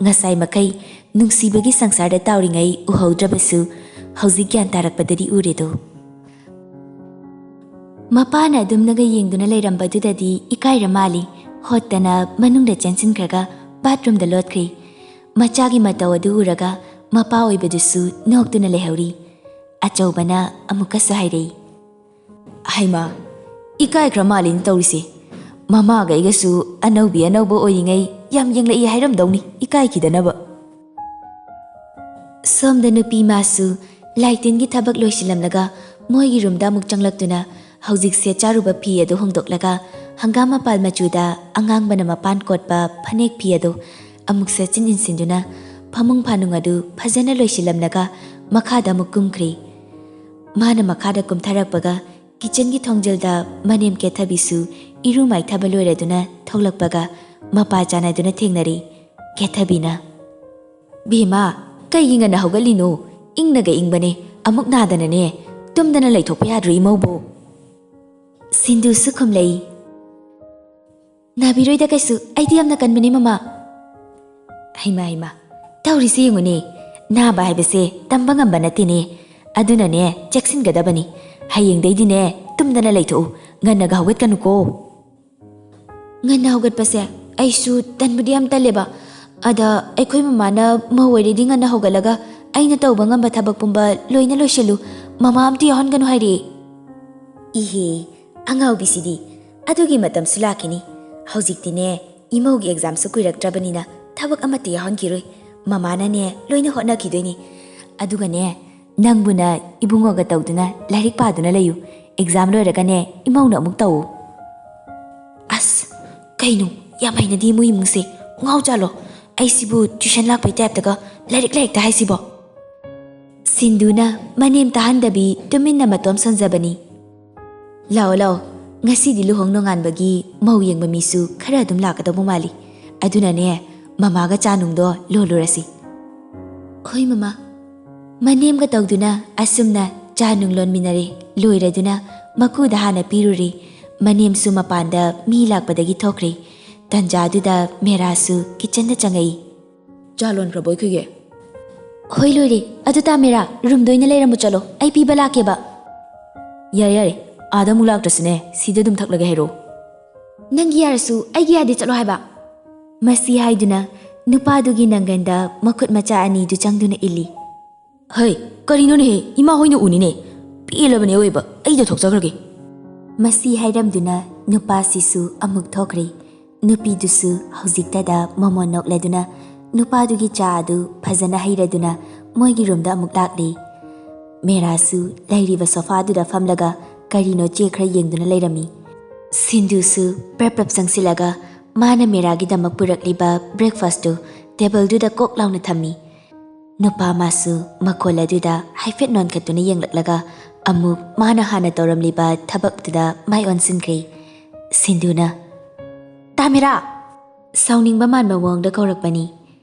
ꯉꯁꯥꯏ ꯃꯈꯩ ꯅꯨꯡꯁꯤꯕꯒꯤ ꯁꯪꯁꯥꯔꯗ ꯇꯥꯎꯔꯤꯉꯩ ꯎꯍꯧꯗ꯭ꯔꯕꯁꯨ ꯍꯧꯖꯤꯛ ꯒ꯭ꯌꯥꯟ ꯇꯥꯔꯛꯄꯗꯗꯤ ꯎꯔꯦꯗꯣ꯫ ꯃꯄꯥꯅ ꯑꯗꯨꯝꯅꯒ ꯌꯦꯡꯗꯨꯅ ꯂꯩꯔꯝꯕꯗꯨꯗꯗꯤ ꯏꯀꯥꯏꯔ ꯃꯥꯜꯂꯤ꯫ ꯍꯣꯠꯇꯅ ꯃꯅꯨꯡꯗ ꯆꯦꯟꯁꯤꯟꯈ꯭ꯔꯒ ꯕꯥꯠꯔꯨꯝꯗ ꯂꯣꯠꯈ꯭ꯔꯤ꯫ ꯃꯆꯥꯒꯤ ꯃꯇꯧ ꯑꯗꯨ ꯎꯔꯒ ꯃꯄꯥ ꯑꯣꯏꯕꯗꯨꯁꯨ ꯅꯣꯛꯇꯨꯅ ꯂꯩꯍꯧꯔꯤ꯫ ꯑꯆꯧꯕꯅ ꯑꯃꯨꯛꯀꯁꯨ ꯍꯥꯏꯔꯛꯏ, "ꯍꯩꯃꯥ, ꯏꯀꯥꯏꯈ꯭ꯔ ꯃꯥꯜꯂꯤꯅ ꯇꯧꯔꯤꯁꯦ꯫ ꯃꯃꯥꯒ ꯑꯩꯒꯁꯨ ꯑꯅꯧꯕꯤ ꯑꯅꯧꯕ ꯑꯣꯏꯔꯤꯉꯩ ꯌꯥꯝ ꯌꯦꯡꯂꯛꯏ ꯍꯥꯏꯔꯝꯗꯧꯅꯤ, ꯏꯀꯥꯏꯈꯤꯗꯅꯕ꯫" ꯁꯣꯝꯗ ꯅꯨꯄꯤ ꯃꯥꯁꯨ ꯂꯥꯏꯇꯤꯟꯒꯤ ꯊꯕꯛ ꯂꯣꯏꯁꯤꯜꯂꯝꯂꯒ ꯃꯣꯏꯒꯤ ꯔꯨꯝꯗ ꯑꯃꯨꯛ ꯆꯪꯂꯛꯇꯨꯅ ꯍꯧꯖꯤꯛ ꯁꯦꯠꯆꯥꯔꯨꯕ ꯐꯤ ꯑꯗꯨ ꯍꯣꯡꯗꯣꯛꯂꯒ ꯍꯪꯒꯥꯝ ꯃꯄꯥꯜ ꯃꯆꯨꯗ ꯑꯉꯥꯡꯕꯅ ꯃꯄꯥꯟ ꯀꯣꯠꯄ ꯐꯅꯦꯛ ꯐꯤ ꯑꯗꯨ ꯑꯃꯨꯛ ꯁꯦꯠꯆꯤꯟ ꯏꯟꯁꯤꯟꯗꯨꯅ ꯐꯃꯨꯡ ꯐꯥꯅꯨꯡ ꯑꯗꯨ ꯐꯖꯅ ꯂꯣꯏꯁꯤꯜꯂꯝꯂꯒ ꯃꯈꯥꯗ ꯑꯃꯨꯛ ꯀꯨꯝꯈ꯭ꯔꯤ꯫ ꯃꯥꯅ ꯃꯈꯥꯗ ꯀꯨꯝꯊꯔꯛꯄꯒ ꯀꯤꯆꯟꯒꯤ ꯊꯣꯡꯖꯤꯜꯗ ꯃꯅꯦꯝ ꯀꯦꯊꯕꯤꯁꯨ ꯏꯔꯨ ꯃꯥꯏꯊꯕ ꯂꯣꯏꯔꯗꯨꯅ ꯊꯣꯛꯂꯛꯄꯒ ꯃꯄꯥ ꯆꯥꯟꯅꯗꯨꯅ ꯊꯦꯡꯅꯔꯤ꯫ ꯀꯦꯊꯕꯤꯅ, "ꯕꯦꯝꯃ, ꯀꯩꯒꯤ ꯉꯟꯅ ꯍꯧꯒꯠꯂꯤꯅꯣ? ꯏꯪꯅꯒ ꯏꯪꯕꯅꯦ, ꯑꯃꯨꯛ ꯅꯥꯗꯅꯅꯦ ꯇꯨꯝꯗꯅ ꯂꯩꯊꯣꯛꯄ ꯌꯥꯗ꯭ꯔꯣ ꯏꯃꯧꯕꯨ?" ꯁꯤꯟꯗꯨꯁꯨ ꯈꯨꯝꯂꯛꯏ, "ꯅꯥꯕꯤꯔꯣꯏꯗ ꯀꯩꯁꯨ, ꯑꯩꯗꯤ ꯌꯥꯝꯅ ꯀꯟꯕꯅꯦ ꯃꯃꯥ꯫" ꯍꯩꯃꯥ ꯍꯩꯃꯥ, ꯇꯧꯔꯤꯁꯦ ꯌꯦꯡꯉꯨꯅꯦ, ꯅꯥꯕ ꯍꯥꯏꯕꯁꯦ ꯇꯝꯕ ꯉꯝꯕ ꯅꯠꯇꯦꯅꯦ꯫ ꯑꯗꯨꯅꯅꯦ ꯆꯦꯛꯁꯤꯟꯒꯗꯕꯅꯤ꯫ ꯍꯌꯦꯡꯗꯩꯗꯤꯅꯦ ꯇꯨꯝꯗꯅ ꯂꯩꯊꯣꯛꯎ, ꯉꯟꯅꯒ ꯍꯧꯒꯠꯀꯅꯨꯀꯣ꯫ ꯉꯟꯅ ꯍꯧꯒꯠꯄꯁꯦ ꯑꯩꯁꯨ ꯇꯟꯕꯨꯗꯤ ꯌꯥꯝ ꯇꯜꯂꯦꯕ꯫ ꯑꯗ ꯑꯩꯈꯣꯏ ꯃꯃꯥꯅ ꯃꯧ ꯑꯣꯏꯔꯗꯤ ꯉꯟꯅ ꯍꯧꯒꯠꯂꯒ ꯑꯩꯅ ꯇꯧꯕ ꯉꯝꯕ ꯊꯕꯛ ꯄꯨꯝꯕ ꯂꯣꯏꯅ ꯂꯣꯏꯁꯤꯜꯂꯨ, ꯃꯃꯥ ꯑꯝꯇ ꯌꯥꯎꯍꯟꯒꯅꯨ ꯍꯥꯏꯔꯛꯑꯦ꯫ ꯏꯍꯦ, ꯑꯉꯥꯎꯕꯤꯁꯤꯗꯤ꯫ ꯑꯗꯨꯒꯤ ꯃꯇꯝꯁꯨ ꯂꯥꯛꯈꯤꯅꯤ꯫ ꯍꯧꯖꯤꯛꯇꯤꯅꯦ, ꯏꯃꯧꯒꯤ ꯑꯦꯛꯖꯥꯝꯁꯨ ꯀꯨꯏꯔꯛꯇ꯭ꯔꯕꯅꯤꯅ ꯊꯕꯛ ꯑꯃꯠꯇ ꯌꯥꯎꯍꯟꯈꯤꯔꯣꯏ꯫ ꯃꯃꯥꯅꯅꯦ ꯂꯣꯏꯅ ꯍꯣꯠꯅꯈꯤꯗꯣꯏꯅꯤ꯫ ꯑꯗꯨꯒꯅꯦ, ꯅꯪꯕꯨꯅ ꯏꯕꯨꯡꯉꯣꯒ ꯇꯧꯗꯨꯅ ꯂꯥꯏꯔꯤꯛ ꯄꯥꯗꯨꯅ ꯂꯩꯌꯨ꯫ ꯑꯦꯛꯖꯥꯝ ꯂꯣꯏꯔꯒꯅꯦ ꯏꯃꯧꯅ ꯑꯃꯨꯛ ꯇꯧꯎ꯫ ꯑꯁ, ꯀꯩꯅꯣ, ꯌꯥꯝ ꯍꯩꯅꯗꯦ ꯃꯣꯏ ꯏꯃꯨꯡꯁꯦ꯫ ꯉꯥꯎ ꯆꯥꯂꯣ꯫ ꯑꯩꯁꯤꯕꯨ ꯇ꯭ꯌꯨꯁꯟ ꯂꯥꯛꯄꯩ ꯇꯥꯏꯞꯇꯒ ꯂꯥꯏꯔꯤꯛ ꯂꯥꯏꯔꯤꯛꯇ ꯍꯥꯏꯁꯤꯕꯣ? ꯁꯤꯟꯗꯨꯅ ꯃꯅꯦꯝ ꯇꯥꯍꯟꯗꯕꯤ ꯇꯨꯃꯤꯟꯅ ꯃꯇꯣꯝ ꯁꯣꯟꯖꯕꯅꯤ꯫ "ꯂꯥꯛꯑꯣ, ꯂꯥꯛꯑꯣ꯫ ꯉꯁꯤꯗꯤ ꯂꯨꯍꯣꯡ ꯅꯣꯡꯉꯥꯟꯕꯒꯤ ꯃꯧ ꯌꯦꯡꯕ ꯃꯤꯁꯨ ꯈꯔ ꯑꯗꯨꯝ ꯂꯥꯛꯀꯗꯧꯕ ꯃꯥꯜꯂꯤ꯫ ꯑꯗꯨꯅꯅꯦ, ꯃꯃꯥꯒ ꯆꯥ ꯅꯨꯡꯗꯣ ꯂꯣꯜꯂꯨꯔꯁꯤ꯫" "ꯍꯣꯏ, ꯃꯃꯥ꯫" ꯃꯅꯦꯝꯒ ꯇꯧꯗꯨꯅ ꯑꯁꯨꯝꯅ ꯆꯥ ꯅꯨꯡ ꯂꯣꯟꯃꯤꯟꯅꯔꯦ꯫ ꯂꯣꯏꯔꯗꯨꯅ ꯃꯀꯨꯗ ꯍꯥꯟꯅ ꯄꯤꯔꯨꯔꯦ꯫ ꯃꯅꯦꯝꯁꯨ ꯃꯄꯥꯟꯗ ꯃꯤ ꯂꯥꯛꯄꯗꯒꯤ ꯊꯣꯛꯈ꯭ꯔꯦ꯫ ꯇꯟꯖꯥꯗꯨꯗ ꯃꯦꯔꯥꯁꯨ ꯀꯤꯆꯟꯗ ꯆꯪꯉꯛꯏ꯫ "ꯆꯥ ꯂꯣꯟꯈ꯭ꯔꯕꯣ ꯑꯩꯈꯣꯏꯒꯤ?" "ꯍꯣꯏ, ꯂꯣꯏꯔꯦ꯫ ꯑꯗꯨ ꯇꯥ ꯃꯦꯔꯥ, ꯔꯨꯝꯗ ꯑꯣꯏꯅ ꯂꯩꯔꯝꯃꯨ ꯆꯠꯂꯣ, ꯑꯩ ꯄꯤꯕ ꯂꯥꯛꯀꯦꯕ꯫" "ꯌꯥꯔꯦ, ꯌꯥꯔꯦ, ꯑꯥꯗ ꯑꯃꯨꯛ ꯂꯥꯛꯇ꯭ꯔꯁꯨꯅꯦ, ꯁꯤꯗ ꯑꯗꯨꯝ ꯊꯛꯂꯒꯦ ꯍꯥꯏꯔꯛꯑꯣ꯫ ꯅꯪꯒꯤ ꯌꯥꯔꯁꯨ ꯑꯩꯒꯤ ꯌꯥꯗꯦ, ꯆꯠꯂꯣ ꯍꯥꯏꯕ꯫ ꯃꯁꯤ ꯍꯥꯏꯗꯨꯅ ꯅꯨꯄꯥꯗꯨꯒꯤ ꯅꯪꯒꯟꯗ ꯃꯈꯨꯠ ꯃꯆꯥ ꯑꯅꯤꯗꯨ ꯆꯪꯗꯨꯅ ꯏꯜꯂꯤ꯫ ꯍꯩ, ꯀꯔꯤꯅꯣꯅꯦꯍꯦ, ꯏꯃꯥ ꯍꯣꯏꯅ ꯎꯅꯤꯅꯦ꯫ ꯄꯦꯜꯂꯕꯅꯦ ꯑꯣꯏꯕ, ꯑꯩꯗ ꯊꯣꯛꯆꯈ꯭ꯔꯒꯦ꯫ ꯃꯁꯤ ꯍꯥꯏꯔꯝꯗꯨꯅ ꯅꯨꯄꯥꯁꯤꯁꯨ ꯑꯃꯨꯛ ꯊꯣꯛꯈ꯭ꯔꯦ꯫ ꯅꯨꯄꯤꯗꯨꯁꯨ ꯍꯧꯖꯤꯛꯇꯗ ꯃꯃꯣꯟ ꯅꯣꯛꯂꯗꯨꯅ ꯅꯨꯄꯥꯗꯨꯒꯤ ꯆꯥ ꯑꯗꯨ ꯐꯖꯅ ꯍꯩꯔꯗꯨꯅ ꯃꯣꯏꯒꯤ ꯔꯨꯝꯗ ꯑꯃꯨꯛ ꯂꯥꯛꯂꯤ꯫ ꯃꯦꯔꯥꯁꯨ ꯂꯩꯔꯤꯕ ꯁꯣꯐꯥꯗꯨꯗ ꯐꯝꯂꯒ ꯀꯔꯤꯅꯣ ꯆꯦ ꯈꯔ ꯌꯦꯡꯗꯨꯅ ꯂꯩꯔꯝꯃꯤ꯫ ꯁꯤꯟꯗꯨꯁꯨ ꯄ꯭ꯔꯞ ꯄ꯭ꯔꯞ ꯆꯪꯁꯤꯜꯂꯒ ꯃꯥꯅ ꯃꯦꯔꯥꯒꯤꯗꯃꯛ ꯄꯨꯔꯛꯂꯤꯕ ꯕ꯭ꯔꯦꯛꯐꯥꯁꯇꯨ ꯇꯦꯕꯜꯗꯨꯗ ꯀꯣꯛ ꯂꯥꯎꯅ ꯊꯝꯃꯤ꯫ ꯅꯨꯄꯥ ꯃꯥꯁꯨ ꯃꯈꯣꯜ ꯑꯗꯨꯗ ꯍꯥꯏꯐꯦꯠ ꯅꯣꯟꯈꯠꯇꯨꯅ ꯌꯦꯡꯂꯛꯂꯒ ꯑꯃꯨꯛ ꯃꯥꯅ ꯍꯥꯟꯅ ꯇꯧꯔꯝꯂꯤꯕ ꯊꯕꯛꯇꯨꯗ ꯃꯥꯏ ꯑꯣꯟꯁꯤꯟꯈ꯭ꯔꯦ꯫ ꯁꯤꯟꯗꯨꯅ, "ꯇꯥꯃꯤꯔꯥ!" ꯁꯥꯎꯅꯤꯡꯕ ꯃꯥꯟꯕ ꯃꯑꯣꯡꯗ ꯀꯧꯔꯛꯄꯅꯤ꯫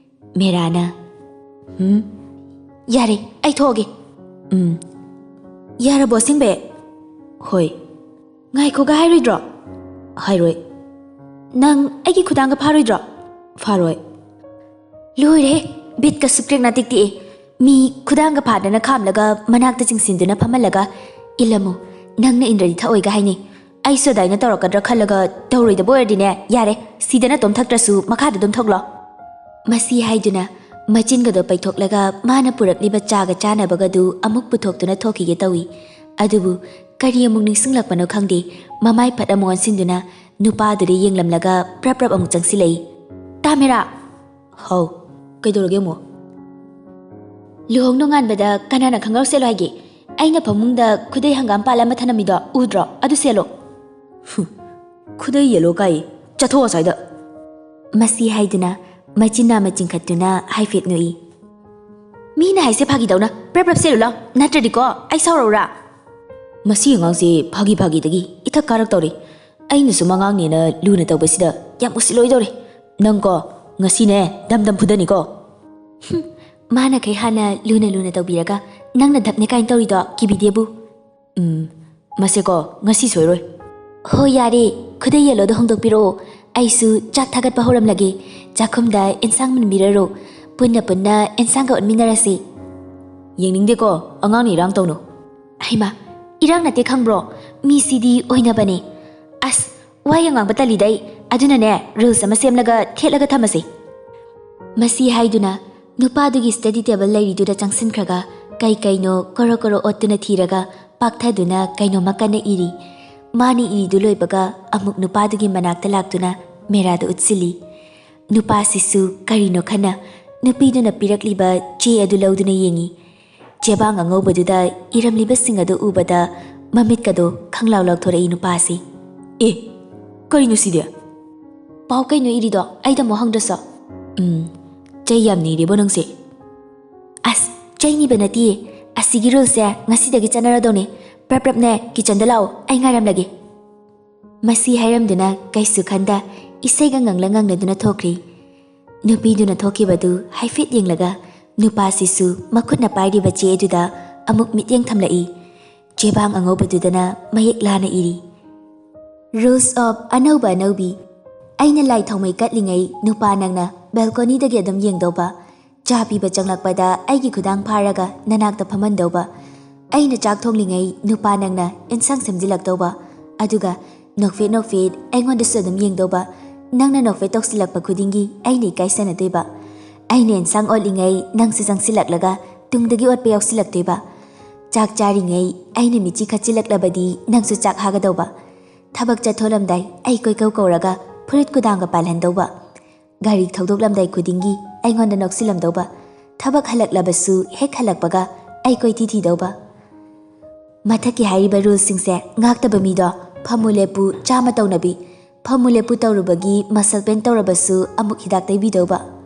ꯃꯦꯔꯥꯅ, "ꯍꯨꯝ? ꯌꯥꯔꯦ, ꯑꯩ ꯊꯣꯛꯑꯒꯦ꯫" "ꯎꯝ꯫ ꯌꯥꯔꯕꯣ ꯑꯁꯦꯡꯕꯩ?" "ꯍꯣꯏ꯫" "ꯉꯥꯏꯈꯣꯒ ꯍꯥꯏꯔꯣꯏꯗ꯭ꯔꯣ?" "ꯍꯥꯏꯔꯣꯏ꯫" "ꯅꯪ ꯑꯩꯒꯤ ꯈꯨꯗꯥꯡꯒ ꯐꯥꯔꯣꯏꯗ꯭ꯔꯣ?" "ꯐꯥꯔꯣꯏ꯫" "ꯂꯣꯏꯔꯦꯍꯦ, ꯕꯤꯠꯀ ꯁꯨꯛꯇꯦꯛ ꯅꯥꯇꯦꯛ ꯇꯦꯛꯑꯦ꯫ ꯃꯤ ꯈꯨꯗꯥꯡꯒ ꯐꯥꯗꯅ ꯈꯥꯝꯂꯒ ꯃꯅꯥꯛꯇ ꯆꯤꯡꯁꯤꯟꯗꯨꯅ ꯐꯝꯍꯜꯂꯒ, ꯏꯜꯂꯝꯃꯨ, ꯅꯪꯅ ꯏꯟꯗ꯭ꯔꯗꯤ ꯊꯛꯑꯣꯏꯒ ꯍꯥꯏꯅꯤ꯫ ꯑꯩꯁꯨ ꯑꯗꯥꯏꯅ ꯇꯧꯔꯛꯀꯗ꯭ꯔꯥ ꯈꯜꯂꯒ ꯇꯧꯔꯣꯏꯗꯕ ꯑꯣꯏꯔꯗꯤꯅꯦ, ꯌꯥꯔꯦ, ꯁꯤꯗ ꯅꯇꯣꯝ ꯊꯛꯇ꯭ꯔꯁꯨ ꯃꯈꯥꯗ ꯑꯗꯨꯝ ꯊꯛꯂꯣ꯫" ꯃꯁꯤ ꯍꯥꯏꯗꯨꯅ ꯃꯆꯤꯟꯒꯗꯣ ꯄꯩꯊꯣꯛꯂꯒ ꯃꯥꯅ ꯄꯨꯔꯛꯂꯤꯕ ꯆꯥꯒ ꯆꯥꯅꯕꯒꯗꯨ ꯑꯃꯨꯛ ꯄꯨꯊꯣꯛꯇꯨꯅ ꯊꯣꯛꯈꯤꯒꯦ ꯇꯧꯏ꯫ ꯑꯗꯨꯕꯨ ꯀꯔꯤ ꯑꯃꯨꯛ ꯅꯤꯡꯁꯤꯡꯂꯛꯄꯅꯣ ꯈꯪꯗꯦ, ꯃꯃꯥꯏ ꯐꯠ ꯑꯃꯨꯛ ꯑꯣꯟꯁꯤꯟꯗꯨꯅ ꯅꯨꯄꯥꯗꯨꯗ ꯌꯦꯡꯂꯝꯂꯒ ꯄ꯭ꯔꯞ ꯄ꯭ꯔꯞ ꯑꯃꯨꯛ ꯆꯪꯁꯤꯜꯂꯛꯏ꯫ "ꯇꯥꯃꯤꯔꯥ!" "ꯍꯥꯎ, ꯀꯩꯗꯧꯔꯒꯦ ꯑꯃꯨꯛ?" "ꯂꯨꯍꯣꯡ ꯅꯣꯡꯉꯥꯟꯕꯗ ꯀꯅꯥꯅ ꯈꯪꯒ꯭ꯔꯥꯎ ꯁꯦꯠꯂꯣ ꯍꯥꯏꯒꯦ? ꯑꯩꯅ ꯐꯃꯨꯡꯗ ꯈꯨꯗꯩ ꯍꯪꯒꯥꯝ ꯄꯥꯜ ꯑꯃ ꯊꯅꯝꯃꯤꯗꯣ ꯎꯗ꯭ꯔꯣ? ꯑꯗꯨ ꯁꯦꯠꯂꯣ꯫" "ꯍꯨꯝ, ꯈꯨꯗꯩ ꯌꯦꯜꯂꯣ ꯀꯥꯏ? ꯆꯠꯊꯣꯛ ꯑꯁ꯭ꯋꯥꯏꯗ!" ꯃꯁꯤ ꯍꯥꯏꯗꯨꯅ ꯃꯆꯤꯟ ꯅꯥꯝꯃ ꯆꯤꯡꯈꯠꯇꯨꯅ ꯍꯥꯏꯐꯦꯠ ꯅꯣꯛꯏ꯫ "ꯃꯤꯅ ꯍꯥꯏꯁꯦ ꯐꯥꯒꯤꯗꯧꯅ ꯄ꯭ꯔꯞ ꯄ꯭ꯔꯞ ꯁꯦꯠꯂꯨ ꯂꯥꯎ, ꯅꯠꯇ꯭ꯔꯗꯤꯀꯣ ꯑꯩ ꯁꯥꯎꯔꯧꯔꯥ?" "ꯃꯁꯤ ꯑꯉꯥꯡꯁꯦ ꯐꯥꯒꯤ ꯐꯥꯒꯤꯗꯒꯤ ꯏꯊꯛ ꯀꯥꯔꯛꯇꯧꯔꯦ꯫ ꯑꯩꯅ ꯁꯨꯝ ꯑꯉꯥꯡꯅꯦꯅ ꯂꯨꯅ ꯇꯧꯕꯁꯤꯗ ꯌꯥꯝ ꯎꯁꯤꯠꯂꯣꯏꯗꯧꯔꯦ꯫ ꯅꯪꯀꯣ, ꯉꯁꯤꯅꯦ ꯗꯝ ꯗꯝ ꯐꯨꯗꯅꯤꯀꯣ꯫" "ꯍꯨꯝ, ꯃꯥꯅ ꯈꯩ ꯍꯥꯟꯅ ꯂꯨꯅ ꯂꯨꯅ ꯇꯧꯕꯤꯔꯒ ꯅꯪꯅ ꯙꯞꯅꯦ ꯀꯥꯏꯅ ꯇꯧꯔꯤꯗꯣ ꯀꯤꯕꯤꯗꯦꯕꯨ꯫" "ꯎꯝ, ꯃꯁꯦꯀꯣ, ꯉꯁꯤ ꯁꯣꯏꯔꯣꯏ꯫" "ꯍꯣ, ꯌꯥꯔꯦ, ꯈꯨꯗꯩ ꯌꯦꯜꯂꯣꯗꯣ ꯍꯣꯡꯗꯣꯛꯄꯤꯔꯛꯑꯣ, ꯑꯩꯁꯨ ꯆꯥꯛ ꯊꯥꯒꯠꯄ ꯍꯧꯔꯝꯂꯒꯦ꯫ ꯆꯥꯛꯈꯨꯝꯗ ꯏꯟꯁꯥꯡ ꯃꯨꯟꯕꯤꯔꯔꯣ, ꯄꯨꯟꯅ ꯄꯨꯟꯅ ꯏꯟꯁꯥꯡꯒ ꯑꯣꯠꯃꯤꯟꯅꯔꯁꯤ꯫" "ꯌꯦꯡꯅꯤꯡꯗꯦꯀꯣ, ꯑꯉꯥꯡꯅ ꯏꯔꯥꯡ ꯇꯧꯅꯨ꯫" "ꯍꯩꯃꯥ, ꯏꯔꯥꯡ ꯅꯠꯇꯦ ꯈꯪꯕ꯭ꯔꯣ? ꯃꯤꯁꯤꯗꯤ ꯑꯣꯏꯅꯕꯅꯦ꯫ ꯑꯁ, ꯋꯥ ꯌꯥꯝ ꯉꯥꯡꯕ ꯇꯜꯂꯤꯗ ꯑꯩ꯫ ꯑꯗꯨꯅꯅꯦ, ꯔꯨꯜꯁ ꯑꯃ ꯁꯦꯝꯂꯒ ꯊꯦꯠꯂꯒ ꯊꯝꯃꯁꯤ꯫ ꯃꯁꯤ ꯍꯥꯏꯗꯨꯅ ꯅꯨꯄꯥꯗꯨꯒꯤ ꯁ꯭ꯇꯗꯤ ꯇꯦꯕꯜ ꯂꯩꯔꯤꯗꯨꯗ ꯆꯪꯁꯤꯟꯈ꯭ꯔꯒ ꯀꯩ ꯀꯩꯅꯣ ꯀꯣꯔꯣ ꯀꯣꯔꯣ ꯑꯣꯠꯇꯨꯅ ꯊꯤꯔꯒ ꯄꯥꯛꯊꯗꯨꯅ ꯀꯩꯅꯣꯝꯃ ꯀꯟꯅ ꯏꯔꯤ꯫ ꯃꯥꯅ ꯏꯔꯤꯗꯨ ꯂꯣꯏꯕꯒ ꯑꯃꯨꯛ ꯅꯨꯄꯥꯗꯨꯒꯤ ꯃꯅꯥꯛꯇ ꯂꯥꯛꯇꯨꯅ ꯃꯦꯔꯥꯗ ꯎꯠꯁꯤꯜꯂꯤ꯫ ꯅꯨꯄꯥꯁꯤꯁꯨ ꯀꯔꯤꯅꯣ ꯈꯟꯅ ꯅꯨꯄꯤꯗꯨꯅ ꯄꯤꯔꯛꯂꯤꯕ ꯆꯦ ꯑꯗꯨ ꯂꯧꯗꯨꯅ ꯌꯦꯡꯉꯤ꯫ ꯆꯦꯕꯥꯡ ꯑꯉꯧꯕꯗꯨꯗ ꯏꯔꯝꯂꯤꯕꯁꯤꯡ ꯑꯗꯨ ꯎꯕꯗ ꯃꯃꯤꯠꯀꯗꯣ ꯈꯪꯂꯥꯎ ꯂꯥꯎꯊꯣꯔꯛꯏ ꯅꯨꯄꯥꯁꯤ꯫ "ꯑꯦ, ꯀꯔꯤꯅꯣ ꯁꯤꯗꯤ? ꯄꯥꯎ ꯀꯩꯅꯣ ꯏꯔꯤꯗꯣ? ꯑꯩꯗ ꯑꯃꯨꯛ ꯍꯪꯗ꯭ꯔꯁꯨ?" "ꯎꯝ, ꯆꯩ ꯌꯥꯝ ꯅꯤꯔꯦꯕꯣ ꯅꯪꯁꯦ?" "ꯑꯁ, ꯆꯩ ꯅꯤꯕ ꯅꯠꯇꯤꯌꯦ꯫ ꯑꯁꯤꯒꯤ ꯔꯨꯜꯁꯦ ꯉꯁꯤꯗꯒꯤ ꯆꯠꯅꯔꯗꯧꯅꯦ꯫ ꯄ꯭ꯔꯞ ꯄ꯭ꯔꯞꯅꯦ ꯀꯤꯆꯟꯗ ꯂꯥꯛꯑꯣ, ꯑꯩ ꯉꯥꯏꯔꯝꯂꯒꯦ꯫" ꯃꯁꯤ ꯍꯥꯏꯔꯝꯗꯨꯅ ꯀꯩꯁꯨ ꯈꯟꯗ ꯏꯁꯩꯒ ꯉꯪꯂ ꯉꯪꯂꯗꯨꯅ ꯊꯣꯛꯈ꯭ꯔꯤ꯫ ꯅꯨꯄꯤꯗꯨꯅ ꯊꯣꯛꯈꯤꯕꯗꯨ ꯍꯥꯏꯐꯦꯠ ꯌꯦꯡꯂꯒ ꯅꯨꯄꯥꯁꯤꯁꯨ ꯃꯈꯨꯠꯅ ꯄꯥꯏꯔꯤꯕ ꯆꯦ ꯑꯗꯨꯗ ꯑꯃꯨꯛ ꯃꯤꯠꯌꯦꯡ ꯊꯝꯂꯛꯏ꯫ ꯆꯦꯕꯥꯡ ꯑꯉꯧꯕꯗꯨꯗꯅ ꯃꯌꯦꯛ ꯂꯥꯅ ꯏꯔꯤ, "Rules of ꯑꯅꯧꯕ ꯑꯅꯧꯕꯤ꯫ ꯑꯩꯅ ꯂꯥꯏ ꯊꯥꯎꯃꯩ ꯀꯠꯂꯤꯉꯩ ꯅꯨꯄꯥ ꯅꯪꯅ ꯕꯦꯜꯀꯣꯅꯤꯗꯒꯤ ꯑꯗꯨꯝ ꯌꯦꯡꯗꯧꯕ꯫ ꯆꯥ ꯄꯤꯕ ꯆꯪꯂꯛꯄꯗ ꯑꯩꯒꯤ ꯈꯨꯗꯥꯡ ꯐꯥꯔꯒ ꯅꯅꯥꯛꯇ ꯐꯝꯍꯟꯗꯧꯕ꯫ ꯑꯩꯅ ꯆꯥꯛ ꯊꯣꯡꯂꯤꯉꯩ ꯅꯨꯄꯥ ꯅꯪꯅ ꯏꯟꯁꯥꯡ ꯁꯦꯝꯖꯤꯜꯂꯛꯇꯧꯕ꯫ ꯑꯗꯨꯒ ꯅꯣꯛꯐꯦꯠ ꯅꯣꯛꯐꯦꯠ ꯑꯩꯉꯣꯟꯗꯁꯨ ꯑꯗꯨꯝ ꯌꯦꯡꯗꯧꯕ꯫ ꯅꯪꯅ ꯅꯣꯛꯐꯦꯠ ꯇꯧꯁꯤꯜꯂꯛꯄ ꯈꯨꯗꯤꯡꯒꯤ ꯑꯩꯅ ꯏꯀꯥꯏ ꯁꯥꯟꯅꯗꯣꯏꯕ꯫ ꯑꯩꯅ ꯏꯟꯁꯥꯡ ꯑꯣꯠꯂꯤꯉꯩ ꯅꯪꯁꯨ ꯆꯪꯁꯤꯜꯂꯛꯂꯒ ꯇꯨꯡꯗꯒꯤ ꯑꯣꯠꯄ ꯌꯥꯎꯁꯤꯜꯂꯛꯇꯣꯏꯕ꯫ ꯆꯥꯛ ꯆꯥꯔꯤꯉꯩ ꯑꯩꯅ ꯃꯤꯠꯆꯤ ꯈꯠꯆꯤꯜꯂꯛꯂꯕꯗꯤ ꯅꯪꯁꯨ ꯆꯥꯛ ꯍꯥꯒꯗꯧꯕ꯫ ꯊꯕꯛ ꯆꯠꯊꯣꯛꯂꯝꯗꯥꯏ ꯑꯩ ꯀꯣꯏꯀꯧ ꯀꯧꯔꯒ ꯐꯨꯔꯤꯠ ꯀꯨꯗꯥꯡꯒ ꯄꯥꯜꯍꯟꯗꯧꯕ꯫ ꯒꯥꯔꯤ ꯊꯧꯗꯣꯛꯂꯝꯗꯥꯏ ꯈꯨꯗꯤꯡꯒꯤ ꯑꯩꯉꯣꯟꯗ ꯅꯣꯛꯁꯤꯜꯂꯝꯗꯧꯕ꯫ ꯊꯕꯛ ꯍꯜꯂꯛꯂꯕꯁꯨ ꯍꯦꯛ ꯍꯜꯂꯛꯄꯒ ꯑꯩ ꯀꯣꯏꯊꯤ ꯊꯤꯗꯧꯕ꯫" ꯃꯊꯛꯀꯤ ꯍꯥꯏꯔꯤꯕ ꯔꯨꯜꯁꯤꯡꯁꯦ ꯉꯥꯛꯇꯕ ꯃꯤꯗꯣ ꯐꯝꯃꯨ ꯂꯦꯞꯄꯨ ꯆꯥꯝꯃ ꯇꯧꯅꯕꯤ, ꯐꯝꯃꯨ ꯂꯦꯞꯄꯨ ꯇꯧꯔꯨꯕꯒꯤ ꯃꯁꯜ ꯄꯦꯟ ꯇꯧꯔꯕꯁꯨ ꯑꯃꯨꯛ ꯍꯤꯗꯥꯛ ꯇꯩꯕꯤꯗꯧꯕ꯫